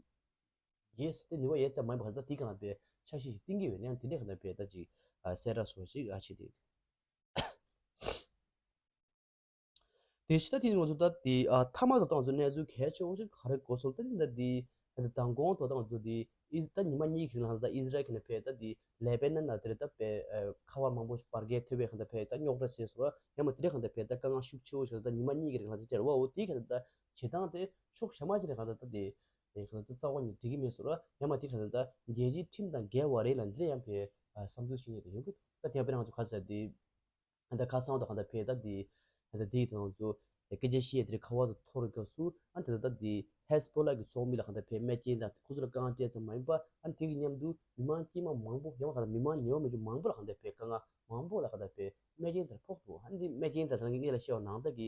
ཡོད། དེ་ནུས་པ་ཡོད་ཙམ་མ་ཡིན་པ་གང་ལྟར་དེ་གང་ལ་ཕེ་འཆར་གཞི་ཞིག་བཏིང་གི་ཡོད་ན་ཡང་དེ་འདྲའི་གང་ལྟར་ཕེ་ད་ཅིག་ཨ་གསལ་བསྒྲགས་སོགས་ཅིག་ཨ་བྱེད་དེ། དེ་ཕྱི་ད་དེ་ང་ཚོ་ད་དེ་ཨ་མཐའ་མ་དུ་ད་ང་ཚོ་གནས་ཚུལ་གལ་ཆེ་བོ་ཞིག་ག་རེ་གོ་སོང་ད་དེ་ད་དེ་ད་མདང་དགོང་དུ་ད་ང་ཚོ་དེ་ཨི་ད་ཉི་མ་གཉིས་ཀྱི་རིང་ལ་ད་ཨི་ཟི་རལ་གྱི་ནས་ཕེ་ད་དེ་ལེ་པེ་ནན་ན་དེ་རེ་ད་ཕེ་ཁ་བ་མང་པོ་ཞིག་བར་བརྒལ་ཐུབ་པའི་ག་ད་ཕེ་ད་རྙོག་དྲ་བྱས་སོང་ར་ཡང་མ་དེ་རེ་ག་ད་ཕེ་ད་དཀའ་ངལ་ཤུགས་ཆེ་བོ་ཞིག་ད་ཉི་མ་གཉིས་ཀྱི་རིང་ལ་ད་ཅེར་བ་འོ་དེ་ག་ད་བྱེད་སྟངས་དེ་ཕྱོགས་ཞྭ་མ་ཅི་རེ་ག་ད་ད་དེ་ག་ད་ད་རྩ་བ་ཉིད་འགྲིག་གི་མེད་སོང་ར་ཡང་མ་དེ་ག་ད་ད་རྒྱལ་སྤྱིའི་ཁྲིམས་དང་འགལ་བ་རེད་ལ་འདི་རེ་ཡང་ཕེ་བསམ་ཚུལ་ཤིག་ཉིད་དུ་ཡོང་གི་ད་དེ་ཕེ་ང་ཚོ་ག་ཟེར་དེ། ད་ཁ་སང་དང་གང་ལྟར་ཕེ་ད་དེ་ད་དེ་དང་ཚོ་སྐད་ཆ་བཤད་དེ་ཁ་བ་དང་ཐོར་སྐབས་སུ་ཨ་ད་ད་དེ་ཧེ་ཟ་བྷོ་ལ་གི་ཚོགས་མི་ལ་གང་ལྟར་ཕེ་རྨས་སྐྱོན་དང་ཁོ་ཚོ་ལ་དཀའ་ངལ་སྤྲད་ཙམ་མ་ཡིན་པ་ཨ་དེ་གི་མཉམ་དུ་མི་མང་དཀྱུས་མ་མང་པོ་ཡང་གང་ལྟར་མི་མང་ཉེ་བ་མེད་རྒྱུ་མང་པོ་ལ་གང་ལྟར་ཕེ་དཀའ་ངལ་མང་པོ་ལ་གང་ལྟར་ཕེ་རྨས་སྐྱོན་དེ་ཕོག་འདུག་ཨ་དེ་རྨས་སྐྱོན་དེ་ད་ངས་ལ་བཤད་པ་ནང་ལྟར་གི་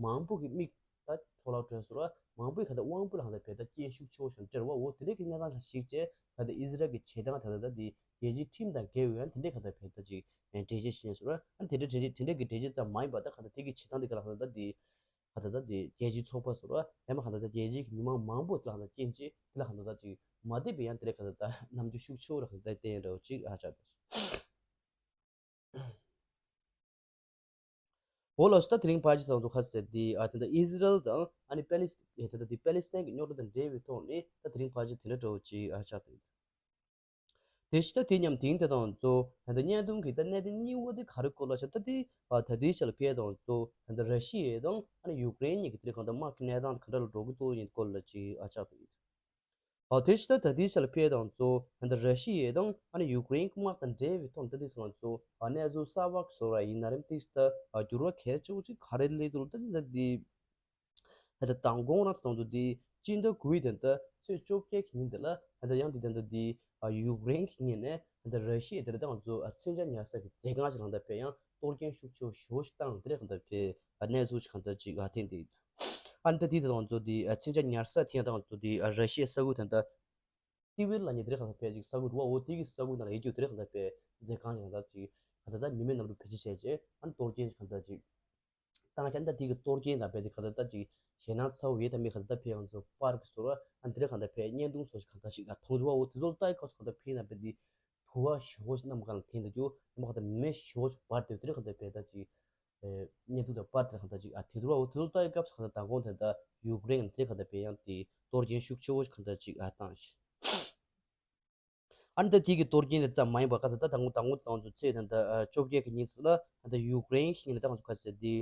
མང་པོ་གི་མིག་ད་འཕྲོ་བརླག་འགྲོ་སོང་ར་མང་པོས་གང་ལྟར་དབང་པོ་ལ་གང་ལྟར་ཕེ་ད་རྐྱེན་ཤུགས་ཆེ་བོ་ཞིག་འབྲེལ་བ་འོ་དེ་འདྲའི་གི་གནས་སྟངས་ལ་གཞིགས་བྱས་གང་ལྟར་ཨི་ཟི་རལ་གྱི་བྱེད་སྟངས་ད་ལྟ་ད་དེ་རྒྱལ་སྤྱིའི་ཁྲིམས་དང་འགལ་བའི་ཡང་དེ་འདྲའི་གང་ལྟར་ཕེ་ད་ཅིག་འགྲེལ་བརྗོད་བྱས་སོང་ར་ཨ་དེ་འདྲའི་འགྲེལ་བརྗོད་དེ་འདྲའི་གི་འགྲེལ་བརྗོད་ཙམ་མ་ཡིན་པ་ད་གང་ལྟར་དེ་གི་བྱེད་སྟངས་དེ་ག་ལ་གང་ལྟར་ད་དེ་གང་ལྟར་ད་དེ་རྒྱལ་སྤྱིའི་ཚོགས་པ་སོང་ར་ཡང་མ་གང་ལྟར་ད་རྒྱལ་སྤྱིའི་གི་མི་མང་མང་པོ་དེ་ལ་གང་ལྟར་རྐྱེན་བྱས་དེ་ལ་གང་ལྟར་ད་ཅིག་མ་བདེ་བའི་ཡང་དེ་འདྲའི་གང་ལྟར་ད་རྣམ་འགྱུར་ཤུགས་ཆེ་བོ་ར་གང་ལྟར་ད་བསྟན་འདྲ་བོ་ཅིག་ཨ་ཆགས་འདུག་འོ་ལགས་སོ། ད་དེ་རིང་ཕལ་ཆེར་ང་ཚོ་ག་ཟེར་དེ་ཨ་དེ་འདྲ་ཨི་ཟི་རལ་དང་ཨ་ནི་པེ་ལི་སི་ཨེ་དེ་འདྲ་དེ་པེ་ལི་སི་ཐན་གྱི་རྙོག་དྲ་དང་འབྲེལ་བའི་ཐོག་ནས་ད་དེ་རིང་ཕལ་ཆེར་དེ་འདྲ་འདྲ་བོ་ཅིག་ཨ་ཆགས་འདུག་དེ་ཕྱི་ད་དེ་མཉམ་དེང་དེ་དང་ང་ཚོ་ད་ལྟ་བརྙན་ཐུང་གི་ད་གནད་དོན་གཉིས་པ་དེ་ག་རེ་སྐོར་ལ་ཆགས་ད་དེ་ཨ་ད་དེའི་ཆ་ལ་ཕེ་དང་ང་ཚོ་ད་ལྟ་ར་ཤི་ཡ་དང་ཨ་ནི་ཡུཀ་རེན་གཉིས་ཀྱི་དེ་རིང་གང་ལྟར་དམག་གི་གནས་སྟངས་དེ་ག་འདྲ་ལ་འགྲོ་གི་འདུག་ཡིན་སྐོར་ལ་ཅིག་ཨ་ཆགས་འདུག་ཨ་དེ་ཕྱི་ད་ད་ལྟའི་ཆ་ལ་ཕེ་དང་གཙོ་ད་ལྟ་ར་ཤི་ཡ་དང་ཨ་ནི་ཡུཀ་རེན་དམག་དང་འབྲེལ་བའི་ཐོག་ད་ལྟའི་ང་ཚོ་ཨ་གནས་ཚུལ་གསར་པ་བཟོ་ར་ཡིན་ན་རིམ་ཏིག་ད་ཨ་འགྱུར་བ་གལ་ཆེ་བོ་ཅིག་ག་རེ་སླེབས་འདུག་ད་ད་འདི་ད་ད་མདང་དགོང་རང་ད་དང་དུ་འདི་སྤྱི་ཟླ་དགུ་པའི་ད་ད་ཚེས་བཅོ་བརྒྱད་ཀྱི་ཉིན་དེ་ལ་ད་ད་ཡང་འདི་ད་ད་འདི་ཨ་ཡུཀ་རེན་གྱི་ངོས་ནས་ད་ད་ར་ཤི་ཡ་དེ་ལ་ད་ང་ཚོ་ཨ་མཚོན་ཆ་ཉར་ས་གི་མཛོད་ཁང་ཞིག་ལ་ད་ཕེ་ཡང་གཏོར་སྐྱོན་ཤུགས་ཆེ་བོ་ཞེ་པོ་ཞིག་བཏང་དེ་རེད་གང་ལྟར་ཕེ་ཨ་གནས་ཚུལ་ཅིག་གང་ལྟར་ཅིག་ཨ་ཐེངས་འདི། ཨ་ནི་ད་དེ་དང་ང་ཚོ་དེ་ཨ་མཚོན་ཆ་ཉར་ས་དེ་ཡང་ད་ང་ཚོ་དེ་ཨ་ར་ཤི་ཡའི་ས་ཁུལ་དེ་འདྲ་ཏི་ཝེར་ལབ་མཁན་དེ་རེད་གང་ལྟར་ཕེ་ཅིག་ས་ཁུལ་རེད་བ། འོ་དེ་གི་ས་ཁུལ་ནང་ལ་ཡོད་རྒྱུ་དེ་རེད་གང་ལྟར་ཕེ་མཛོད་ཁང་ཞིག་གང་ལྟར་ཅིག་གང་ལྟར་ད་མི་མེད་གནམ་གྲུ་བེད་སྤྱོད་བྱས་རྗེས་ཨ་ནི་གཏོར་སྐྱོན་ཞིག་གང་ལྟར་ཅིག་བཏང་བྱས། ཨ་ནི་ད་དེ་གི་གཏོར་སྐྱོན་དང་ཕེ་དེ་གང་ལྟར་ད་ཅིག་ཞེད་སྣང་ཚ་བོ་ཡོད་དམ་མེད་གང་ལྟར་ད་ཕེ་ང་ཚོ་པར་གི་བཟོ་ར་ཨ་ནི་དེ་རེད་གང་ལྟར་ཕེ་བརྙན་ཐུང་བཟོ་ཞིག་གང་ལྟར་ཞིག་ཨ་མཐོང་རྒྱུ་བ། འོ་དེ་ཚོ་ལ་ལྟ་ཡི་སྐབས་སུ་གང་ལྟར་ཕེ་ན་ཕེ་དེ་དུ་བ་ཞེ་པོ་ཞིག་གནམ་གང་ལ་འཐེན་ད་རྒྱུ་ཡང་མ་གང་ལྟར་མེ་ཞེ་པོ་ཞིག་འབར་དེ་དེ་རེད་གང་ལྟར་ཕེ་ད་ཅིག་ཨེ་བརྙན་ཐུང་དང་པར་དེ་གང་ལྟར་ཅིག་ཨ་དེ་དུ་བ། འོ་དེ་ཚོ་ལྟ་ཡི་སྐབས་སུ་གང་ལྟར་མདང་དགོང་དེ་ད་ཡུཀ་རེན་དེ་གང་ལྟར་ཕེ་ཡང་དེ་གཏོར་སྐྱོན་ཤུགས་ཆེ་བོ་ཞིག་གང་ལྟར་ཅིག་ཨ་བཏང་ཞིག་ཨ་ནི་ད་དེ་གི་གཏོར་སྐྱོན་དེ་ཙམ་མ་ཡིན་པར་གང་ལྟར་ད་ད་ངོ་ད་ངོ་ད་ང་ཚོ་ཚེས་ད་ད་ཨ་བཅོ་བརྒྱད་ཀྱི་ཉིན་ཚོ་ལ་ད་ད་ཡུཀ་རེན་གྱི་ངོས་ནས་ད་ང་ཚོ་ག་ཚོད་དེ་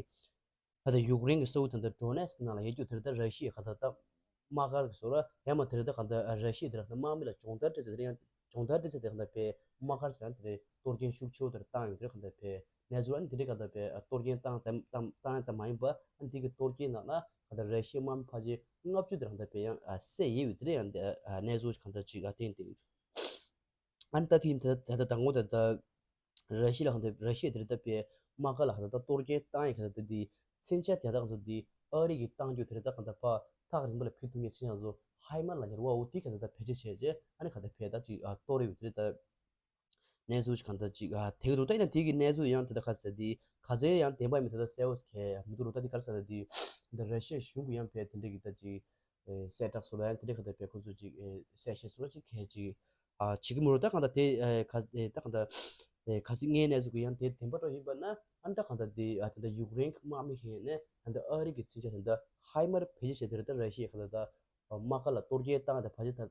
ད་ད་ཡུཀ་རེན་གྱི་ས་ཁུལ་ད་ད་ཌོ་ནེ་སི་ཀི་ནང་ལ་ཡོད་རྒྱུ་དེ་རེད། ད་ར་ཤི་ཡའི་གང་ལྟར་ད་དམག་སྒར་གྱི་བཟོ་ར་ཡང་མ་དེ་རེད། ད་གང་ལྟར་ཨ་ར་ཤི་ཡ་དེ་ར་གང་ལྟར་དམག་མི་ལ་སྦྱོང་བརྡར་སྤྲད་ཚེ་དེ་རེད། ཡང་སྦྱོང་བརྡར་སྤྲད་ཚེ་དེ་ར་གང་ལྟར་ཕེ་དམག་སྒར་ཅིག་ལ་དེ་རེད་གཏོར་སྐྱོན་ཤུགས་ཆེ་བོ་དེ་ར་བཏང་ཡོད་དེ་རེད། གང་ལྟར་ཕེ་གནས་ཚུལ་ཨ་ནི་དེ་རེད། གང་ལྟར་ཕེ་ཨ་གཏོར་སྐྱོན་བཏང་ཙམ་བཏང་བཏང་ཙམ་མ་ཡིན་པ་ཨ་ནི་དེ་གི་གཏོར་སྐྱོན་ནང་ལ་གང་ལྟར་ར་ཤི་ཡའི་དམག་མི་ཕལ་ཆེར་ལྔ་བཅུ་དེ་ར་གང་ལྟར་ཕེ་ཡང་ཨ་བསད་ཡོད་པའི་དེ་རེད། ཡང་དེ་ཨ་གནས་ཚུལ་གང་ལྟར་ཅིག་ཨ་བསྟན་ཏེ་ཡོད། ཨ་ནི་ད་དེ་ད་ད་ད་ངོ་ད་ད་ར་ཤི་ལ་གང་ལྟར་ར་ཤི་ཡ་དེ་རེད་ད་ཕེ་དམག་སྒར་ལ་གང་ལྟར་ད་གཏོར་སྐྱོན་བཏང་ཡི་གང་ལྟར་ད་དེ་མཚོན་ཆ་དེ་ད་གང་ལྟར་དེ་ཨ་རི་གི་བཏང་རྒྱུ་དེ་རེད། ད་གང་ལྟར་ཕར་ཐག་རིང་པོ་ལ་ཕུད་ཐུབ་མཁན་མཚོན་ཆ་ང་ཚོ་ཧའི་མར་ལབ་མཁན་རེད་བ། འོ་དེ་གང་ལྟར་ད་བེད་སྤྱོད་བྱས་རྗེས་ཨ་ནི་གང་ལྟར་ཕེ་ད་ཅིག་ཨ་གཏོར་ཡོད་པའི་དེ་རེད་ད། གནས་ཚུལ་ཞིག་གང་ལྟར་ཅིག་ཨ་དེ་གི་འདུག་ད་ཡིན་ན་དེ་གི་གནས་ཚུལ་ཡང་དེ་ལྟར་ག་ཟེར་དེ་ག་ཚོད་ཡང་བདེན་པ་མིན་དེ་ལྟར་གསལ་བོ་ཞིག་གང་ཡང་མི་འདུག་རོ། ད་དེ་ག་རེ་ཟེར་ན་དེ་འདི་ར་ཤི་ཡ་གཞུང་གི་ཡང་ཕེ་དེ་འདྲ་གི་ད་ཅིག་ཨེ་གསལ་བསྒྲགས་སོགས་ལ་ཡང་དེ་འདྲ་ག་ད་ཕེ་ཁོ་ཚོ་ཅིག་ཨེ་གསལ་བཤད་སོགས་ལ་ཅིག་གལ་ཅིག་ཨ་བྱེད་ཀྱི་མི་འདུག་ད་གང་ལྟར་དེ་ཨེ་ག་ཨེ་ད་གང་ལྟར་ཨེ་ག་ཚོད་ངའི་གནས་ཚུལ་གི་ཡང་དེ་བདེན་པ་འདྲ་ཡིན་པ་ན་ཨ་ནི་ད་གང་ལྟར་དེ་ཨ་དེ་འདྲ་ཡུཀ་རེན་གི་དམག་མི་ཞིག་ཡིན་ནས་ཨ་འདི་ཨ་རི་གི་མཚོན་ཆ་དེ་འདྲ་ཧའི་མར་བེད་སྤྱོད་བྱས་དེ་རེད། ད་ར་ཤི་ཡ་ག་ད་ད། དམག་སྒར་ལ་གཏོར་སྐྱོན་བཏང་སྟེ་ཕལ་ཆེར་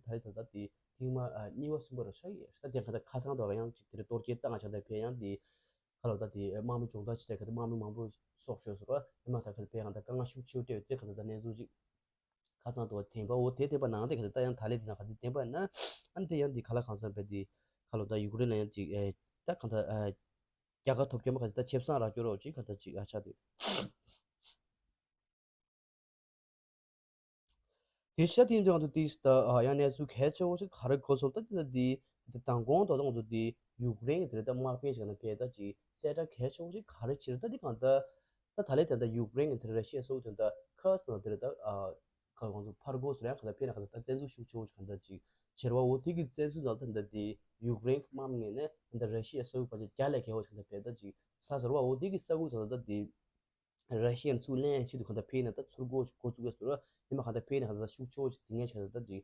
ཕལ་ཆེར་ད་ད་ད་དེ་ཐེངས་མ་གཉིས་པ་གསུམ་པ་རུ་ཆགས་ཡོད། ད་དེ་ག་ད་ཁ་སང་དུ་ཡང་ཅིག་དེ་རེད་གཏོར་སྐྱོན་བཏང་ཆགས་ད་ཕེ་ཡང་དེ་ག་ལ་ད་དེ་དམག་མི་སྦྱོང་བརྡར་བྱེད་ཀྱི་དེ་དམག་མི་མང་པོ་སྲོག་ཤོར་སོང་ར། ཡང་མ་ད་ག་ད་ཕེ་ཡང་ད་དཀའ་ངལ་ཤུགས་ཆེ་བོ་སྤྲད་ཡོད། དེ་ག་ད་ད་གནས་ཚུལ་ཅིག་ཁ་སང་དུ་བ་བདེན་པ་འོ་དེ་བདེན་པ་ནང་དེ་ག་ད་ད་ཡང་ད་ལས་དེ་ན་ག་དེ་བདེན་པ་ན་ཨ་ནི་དེ་ཡང་དེ་ག་ལ་གང་ཟེར་བས་དེ་ག་ལ་ད་ཡུཀ་རེན་ལ་ཡང་ཅིག་ཨེ་ད་གང་ད་ཨེ་རྒྱལ་ཁ་ཐོབ་རྒྱུ་མ་ག་ད་ད་ཆེ་བསང་རག་རྒྱུ་རོགས་ཅིག་ག་ད་ཅིག་ཨ་ཆགས་དེ། དེ་ཤ་དེ་འདྲ་དུ་དེ་ད་ཡང་གནས་ཚུལ་གལ་ཆེ་བོ་ཞིག་ག་རེ་གོ་སོང་ད་དེ་ད་དེ་དེ་མདང་དགོང་དོ་དང་དུ་དེ་ཡུཀ་རེན་གྱི་དེ་ད་དམག་དཔོན་ཞིག་ནས་ཕེ་ད་ཅིག་གསལ་བསྒྲགས་གལ་ཆེ་བོ་ཞིག་ག་རེ་བྱེད་ད་དེ་གང་ད་ད་ད་ལས་དེ་ད་ཡུཀ་རེན་གྱི་དེ་ར་ཤི་ཡ་སོགས་དེ་ད་ཁ་སང་དེ་ད་ཨ་ཁ་གང་ཚོ་ཕར་གོ་སོ་ར་ཁ་ད་ཕེ་ན་ཁ་ད་ད་བཙན་འཛུལ་ཤུགས་ཆེ་བོ་ཞིག་གང་ད་ཅིག་བྱེད་བ་འོ་དེ་གི་བཙན་འཛུལ་ནང་ད་ད་དེ་ཡུཀ་རེན་གྱི་དམག་མི་ནས་ད་ར་ཤི་ཡ་སོགས་ཕལ་ཆེར་རྒྱ་ལས་གལ་བོ་ཞིག་གང་ད་ཕེ་ད་ཅིག་ས་ཟེར་བ་འོ་དེ་གི་ས་ཁུལ་ད་ད་དེ། ར་ཤི་ཡ་ཚུར་ལེན་ཆེད་དུ་གང་ལྟར་ཕེ་ནས་ད་ཚུར་སྒོ་འགོ་བཙུགས་ཡོད་ཟེར་ར། ཡིན་ན་གང་ལྟར་ཕེ་ནས་གང་ལྟར་ཤུགས་ཆེ་བོ་ཞིག་འཛིང་ངེས་ཆགས་ད་ཅིག་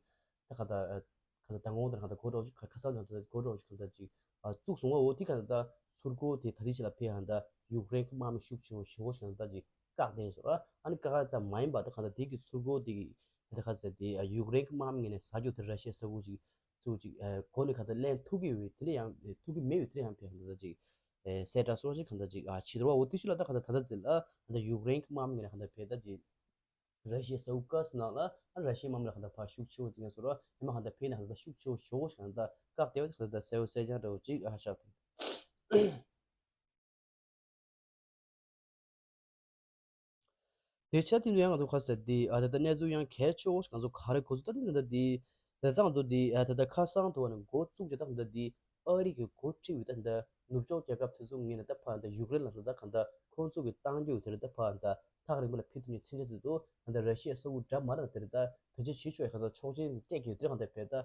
ད་གང་ལྟར་གང་ལྟར་ད་ངོ་ལྟར་གང་ལྟར་གོ་རོགས་ཅིག་ཁ་ཁ་སང་གང་ལྟར་གོ་རོགས་ཅིག་གང་ལྟར་ཅིག་བཙུགས་སོང་བ་འོ་དེ་གང་ལྟར་ཚུར་སྒོ་དེ་ད་དེ་ཆེད་ལ་ཕེ་གང་ལྟར་ཡུཀ་རེན་གྱི་དམག་མི་ཤུགས་ཆེ་བོ་ཞེ་བོ་ཞིག་གང་ལྟར་ཅིག་ བཀག་བསྡད་ཡོད་ཟེར་བ། ཨ་ནི་བཀག་ཡ་ཙམ་མ་ཡིན་པ་ད་གང་ལྟར་དེ་གི་ཚུར་རྒོལ་དེ་གི་ད་ག་ཟེར་དེ་ཡུཀ་རེན་གྱི་དམག་མི་ངོས་ནས་ཟ་རྒྱུ་དེ་ར་ཤི་ཡའི་ས་ཁུལ་ཅིག་ཚུར་ཅིག་མགོ་ནས་གང་ལྟར་ལེན་ཐུབ་ཀྱི་ཡོད་དེ་འདྲ་ཡང་ཐུབ་ཀྱི་མེད་ཡོད་དེ་འདྲ་ཡང་བས་གང་ལྟར་ཅིག་གསལ་བསྒྲགས་སོགས་ཅིག་གང་ལྟར་ཅིག་བྱེད་རོགས་འོ་དེ་ཤུལ་ལ་ད་གང་ལྟར་ད་ལྟ་དེ་ལ་གང་ལྟར་ཡུཀ་རེན་གྱི་དམག་མི་ངོས་ནས་གང་ལྟར་བས་ད་ཅིག་ར་ཤི་ཡའི་ས་ཁུལ་ཁག་ཅིག་ནང་ལ་ཨ་ར་ཤི་ཡའི་དམག་མི་ལ་གང་ལྟར་ཕར་ཤུགས་ཆེ་བོ་ཅིག་ངས་ཟེར་རོ་ཡང་མ་གང་ལྟར་ཕེབས་ན་གང་ལྟར་ཤུགས་ཆེ་བོ་ཞེ་བོ་ཞིག་གང་ལྟར་བཀག་བསྡད་པ་དེ་གང་ལྟར་གསལ་བོ་གསལ་རྐྱང་འདྲ་བོ་ཅིག་ཨ་ཆགས་ཐུབ། དེ་ཆ་དེ་ནས་ཡང་ང་ཚོ་ཁ་གསལ་དེ་ཨ་ད་ལྟ་གནས་ཚུལ་ཡང་གལ་ཆེ་བོ་ཞིག་ང་ཚོ་ག་རེ་གོ་ཚུལ་ད་དེ་ད་ལྟ་དེ་ད་ལྟ་ང་ཚོ་དེ་ཨ་ད་ལྟ་ཁ་སང་དུ་བ་ནས་འགོ་བཙུགས་བྱས་ད་ད་ལྟ་དེ་ཨ་རི་གི་འགོ་ཁྲིད་པའི་ད་ད་ནུབ་ཕྱོགས་རྒྱལ་ཁབ་དེ་ཚོ་ངོས་ནས་ད་ཕར་ད་ཡུཀ་རེན་ལ་ད་ད་གང་ད་ཁོང་ཚོ་གི་བཏང་རྒྱུ་དེ་རེད་ད་ཕར་ད་ཐག་རིང་པོ་ལ་ཕེབས་ཐུབ་མཁན་མཚོན་ཆ་དེ་ཚོ་ད་ད་ར་ཤི་ཡ་ས་ཁུལ་འདྲ་མ་རེད་ད་དེ་རེད་ད་བེད་སྤྱོད་བྱེད་ཆོག་ཡ་གང་ད་ཆོག་མཆན་སྤྲད་ཀྱི་ཡོད་དེ་གང་ད་བས་ད་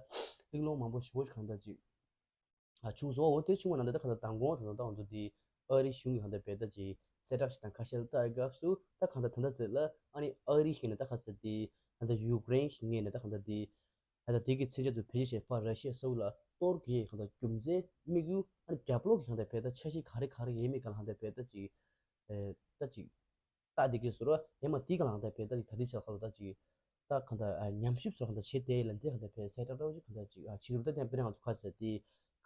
གླེང་སློང་མང་པོ་ཞེ་པོ་ཞིག་གང་ད་ཅིག་ཨ་བྱུང་སོང་། འོ་དེ་བྱུང་བ་ན་ད་ལྟ་གང་ལྟར་མདང་དགོང་ད་ལྟ་ང་ཚོ་འདི་ཨ་རི་གཞུང་གི་གང་ལྟར་བས་ད་ཅིག་གསལ་བསྒྲགས་ཤིག་དང་ཁ་ཤས་ལ་ལྟ་ཡི་སྐབས་སུ་ད་གང་ལྟར་ད་ལྟ་ཟེར་ལ་ཨ་ནི་ཨ་རི་ཞིག་ནས་ད་ག་ཟེར་དེ་ད་ལྟ་ཡུཀ་རེན་ཞིག་ངོས་ནས་ད་གང་ལྟར་དེ་ད་ལྟ་དེ་གི་མཚོན་ཆ་ཚོ་བེད་སྤྱོད་བྱས་ཕར་ར་ཤི་ཡ་ས་ཁུལ་ལ་གཏོར་གི་གང་ལྟར་རྒྱུ་མཚན་དམིགས་ཡུལ་ཨ་ནི་རྒྱབ་ལོགས་ཀྱི་གང་ལྟར་བས་ད་འཆར་གཞི་ག་རེ་ག་རེ་ཡོད་མེད་གང་ལ་གང་ལྟར་བས་ད་ཅིག་ཨེ་ད་ཅིག་ལྟ་བསྡད་ཀྱི་ཟེར་རོ། ཡང་མ་དེའི་སྒང་ལ་ད་བས་ད་ཅིག་ད་ལྟའི་ཆར་ཁ་ལོ་ད་ཅིག་ད་གང་ལྟར་ཨ་ཉམས་ཞིབ་སོགས་གང་ལྟར་བྱེད་བསྡད་ཡིན་ལ་འདི་གང་ལྟར་བས་གསལ་བསྒྲགས་འདྲ་བོ་ཅིག་གང་ལྟར་ཅིག་ཨ་བྱེད་རུ་ད་དེ་དཔེར་ན་ང་ཚོ་ག་ཟེར་ཏེ་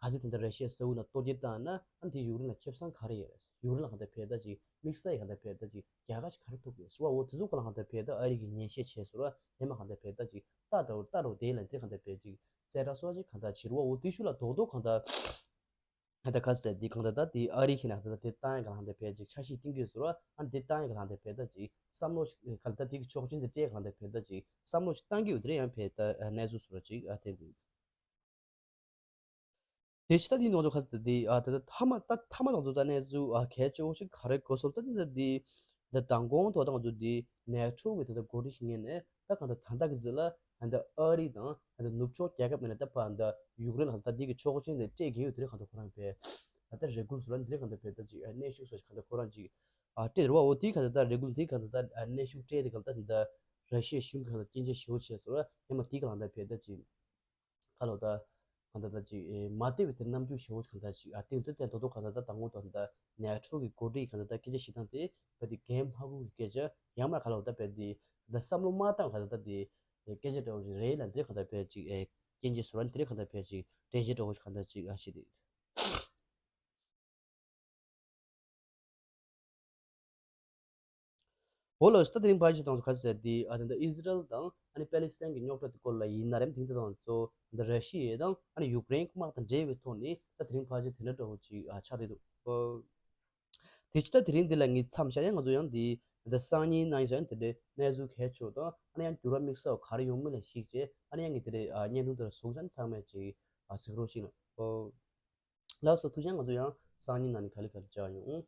ག་ཚོད་ད་ལྟ་ར་ཤི་ཡ་ས་ཁུལ་ནང་གཏོར་རྒོལ་བཏང་ན་ཨ་འདི་ཡུཀ་རེན་ལ་ཁེ་བཟང་ག་རེ་ཡོད་རེད། ཡུཀ་རེན་ལ་གང་ལྟར་བས་ད་ཅིག་དམིགས་བསལ་ཡིན་གང་ལྟར་བས་ད་ཅིག་རྒྱལ་ཁ་ཅིག་ག་རེ་ཐོབ་ཀྱི་ཡོད་ཟེར་བ། འོ་དེ་ཚོ་སྒང་ལ་གང་ལྟར་བས་ད་ཨ་རི་གིས་ཉན་བཤད་བྱས་ཟེར་བ། ཡང་མ་གང་ལྟར་བས་ད་ཅིག་ལྟ་ལྟ་བུ་ལྟ་རུ་བསྡད་ཡིན་ལ་འདི་གང་ལྟར་བས་ཅིག་གསལ་བསྒྲགས་སོགས་ཅིག་གང་ལྟར་བྱེད་རུ་བ། འོ་དེ་ཤུལ་ལ་རྡོག་རྡོག་གང་ལྟར། ཨ་ད་ག་ཟེར་འདི་གང་ལྟར་ད་དེ་ཨ་རི་ཁྱེད་ན་ད་ལྟ་དེ་བཏང་ཡ་ག་ལ་འདི་བས་ཅིག་འཆར་གཞི་བཏིང་གི་ཡོད་ཟེར་བ། ཨ་འདི་བཏང་ཡ་ག་ལ་འདི་བས་ད་ཅིག་བསམ་བློ་ཞིག་ག་ལ་ད་དེ་གི་ཆོག་མཆན་དེ་སྤྲད་ག་ལ་འདི་བས་ད་ཅིག་བསམ་བློ་ཞིག་བཏང་གི་ཡོད་དེ་རེད། ཡང་བས་ད་གནས་ཚུལ་ཟེར་བ་ཅིག་ཨ་དེ་འདུག་དེ་ཕྱི་ད་དེ་ནང་དུ་ག་ཟེར་འདི་ཨ་ད་ད་མཐའ་མ་ད་མཐའ་མ་དང་དུ་ད་གནས་ཚུལ་ཨ་གལ་ཆེ་བོ་ཞིག་ག་རེ་གོ་སོང་ད་འདི་ད་འདི་ད་མདང་དགོང་དུ་ད་ང་ཚོ་འདི་ནེ་ཊོ་གི་ད་ད་འགོ་ཁྲིད་ཞིག་ངོས་ནས། ད་གང་ལྟར་ད་ལྟ་གི་ཟེར་ལ་ད་ལྟ་ཨ་རི་དང་ད་ལྟ་ནུབ་ཕྱོགས་རྒྱལ་ཁབ་མིན་ན་ད་ཕར་ད་ཡུཀ་རེན་ལ་ད་འདི་གི་ཆོག་མཆན་དེ་སྤྲད་དགོས་ཡོད་དེ་རེད། གང་ལྟར་ཁོ་རང་བས་ད་ལྟ་རེ་སྐུལ་སོགས་ལ་འདི་རེད། གང་ལྟར་བས་ད་ཅིག་གནོན་ཤུགས་སོགས་གང་ལྟར་ཁོ་རང་ཅིག་ཨ་སྤྲད་རེད་བ། འོ་དེ་གང་ལྟར་ད་རེ་སྐུལ་དེ་གང་ལྟར་ད་གནོན་ཤུགས་སྤྲད་དེ་གང་ལྟར་ད་ལྟ་ར་ཤི་ཡའི་གཞུང་གི་གང་ལྟར་སྐྱོན་བརྗོད་ཞེ་པོ་བྱས་སོང་། ཡང་མ་དེ་གང་ལྟར་བས་ད་ཅིག་ཁ་ལོ་ད་གང་ལྟར་ད་ཅིག་ཨེ་མ་བདེ་བའི་དེ་རྣམ་འགྱུར་ཞེ་པོ་གང་ལྟར་ཅིག་ཨ་སྟེང་དུ་བསྟན་ཏོག་ཏོག་གང་ལྟར་ད་དང་པོ་དང་ད་ནེ་ཊོ་གི་འགོ་ཁྲིད་གང་ལྟར་ད་སྐད་ཆ་བཤད་སྟངས་དེ་བ་དེ་རྒན་ལྷ་ཁུ་གི་སྐད་ཆ་ཡང་མ་ག་ལོ་ད་བས་དེ་ད་བསམ་བློ་མ་བཏང་གང་ལྟར་ད་དེ་སྐད་ཆ་འདྲ་བོ་ཞིག་རེད་ལ་འདིར་གང་ལྟར་བས་ཅིག་ཨེ་སྐྱོན་བརྗོད་ཟེར་བ་འདིར་གང་ལྟར་བས་ཅིག་དྲན་ཤེས་འདྲ་བོ་ཞིག་གང་ལྟར་ཅིག་ཨ་བྱེད་དེ། འོ་ལགས་སོ། ད་དེ་རིང་ཕལ་ཆེར་དང་སུ་ག་ཟེར་དེ་ཨ་ད་ལྟ་ཨི་ཟི་རལ་དང་ཨ་ནི་པེ་ལི་སི་ཐན་གྱི་རྙོག་དྲ་དེ་སྐོར་ལ་ཡིན་ན་རེམ་དེང་དེ་དང་གཙོ་ད་ར་ཤི་ཡ་དང་ཨ་ནི་ཡུཀ་རེན་དམག་དང་འབྲེལ་བའི་ཐོག་ནས་ད་དེ་རིང་ཕལ་ཆེར་དེ་འདྲ་འདྲ་བོ་ཅིག་ཨ་ཆགས་བསྡད་འདུག་དེ་ཕྱི་ད་དེ་རིང་འདི་ལ་ངས་མཚམས་བཞག་ཡང་ང་ཚོ་ཡང་འདི་ད་སང་ཉིན་གནངས་ཉིན་ཡང་དེ་འདྲའི་གནས་ཚུལ་གལ་ཆེ་བ་དང་ཨ་ནི་ཡང་འགྱུར་བ་དམིགས་བསལ་ག་རེ་ཡོང་མིན་ལ་གཞིགས་བྱས་ཨ་ནི་ཡང་ངས་དེ་འདྲའི་ཨ་བརྙན་ཐུང་དེ་ལ་གཟིགས་མཁན་ཚང་མས་ཅིག་ཨ་གཟིགས་རོགས་ཞུ་ཡིན། ཨོ། ལགས་སོ། ཐུགས་རྗེ་ཆེ། ང་ཚོ་ཡང་སང་ཉིན་ནང་ནས་ག་ལེ་ག་ལེ་མཇལ་ཡོང་།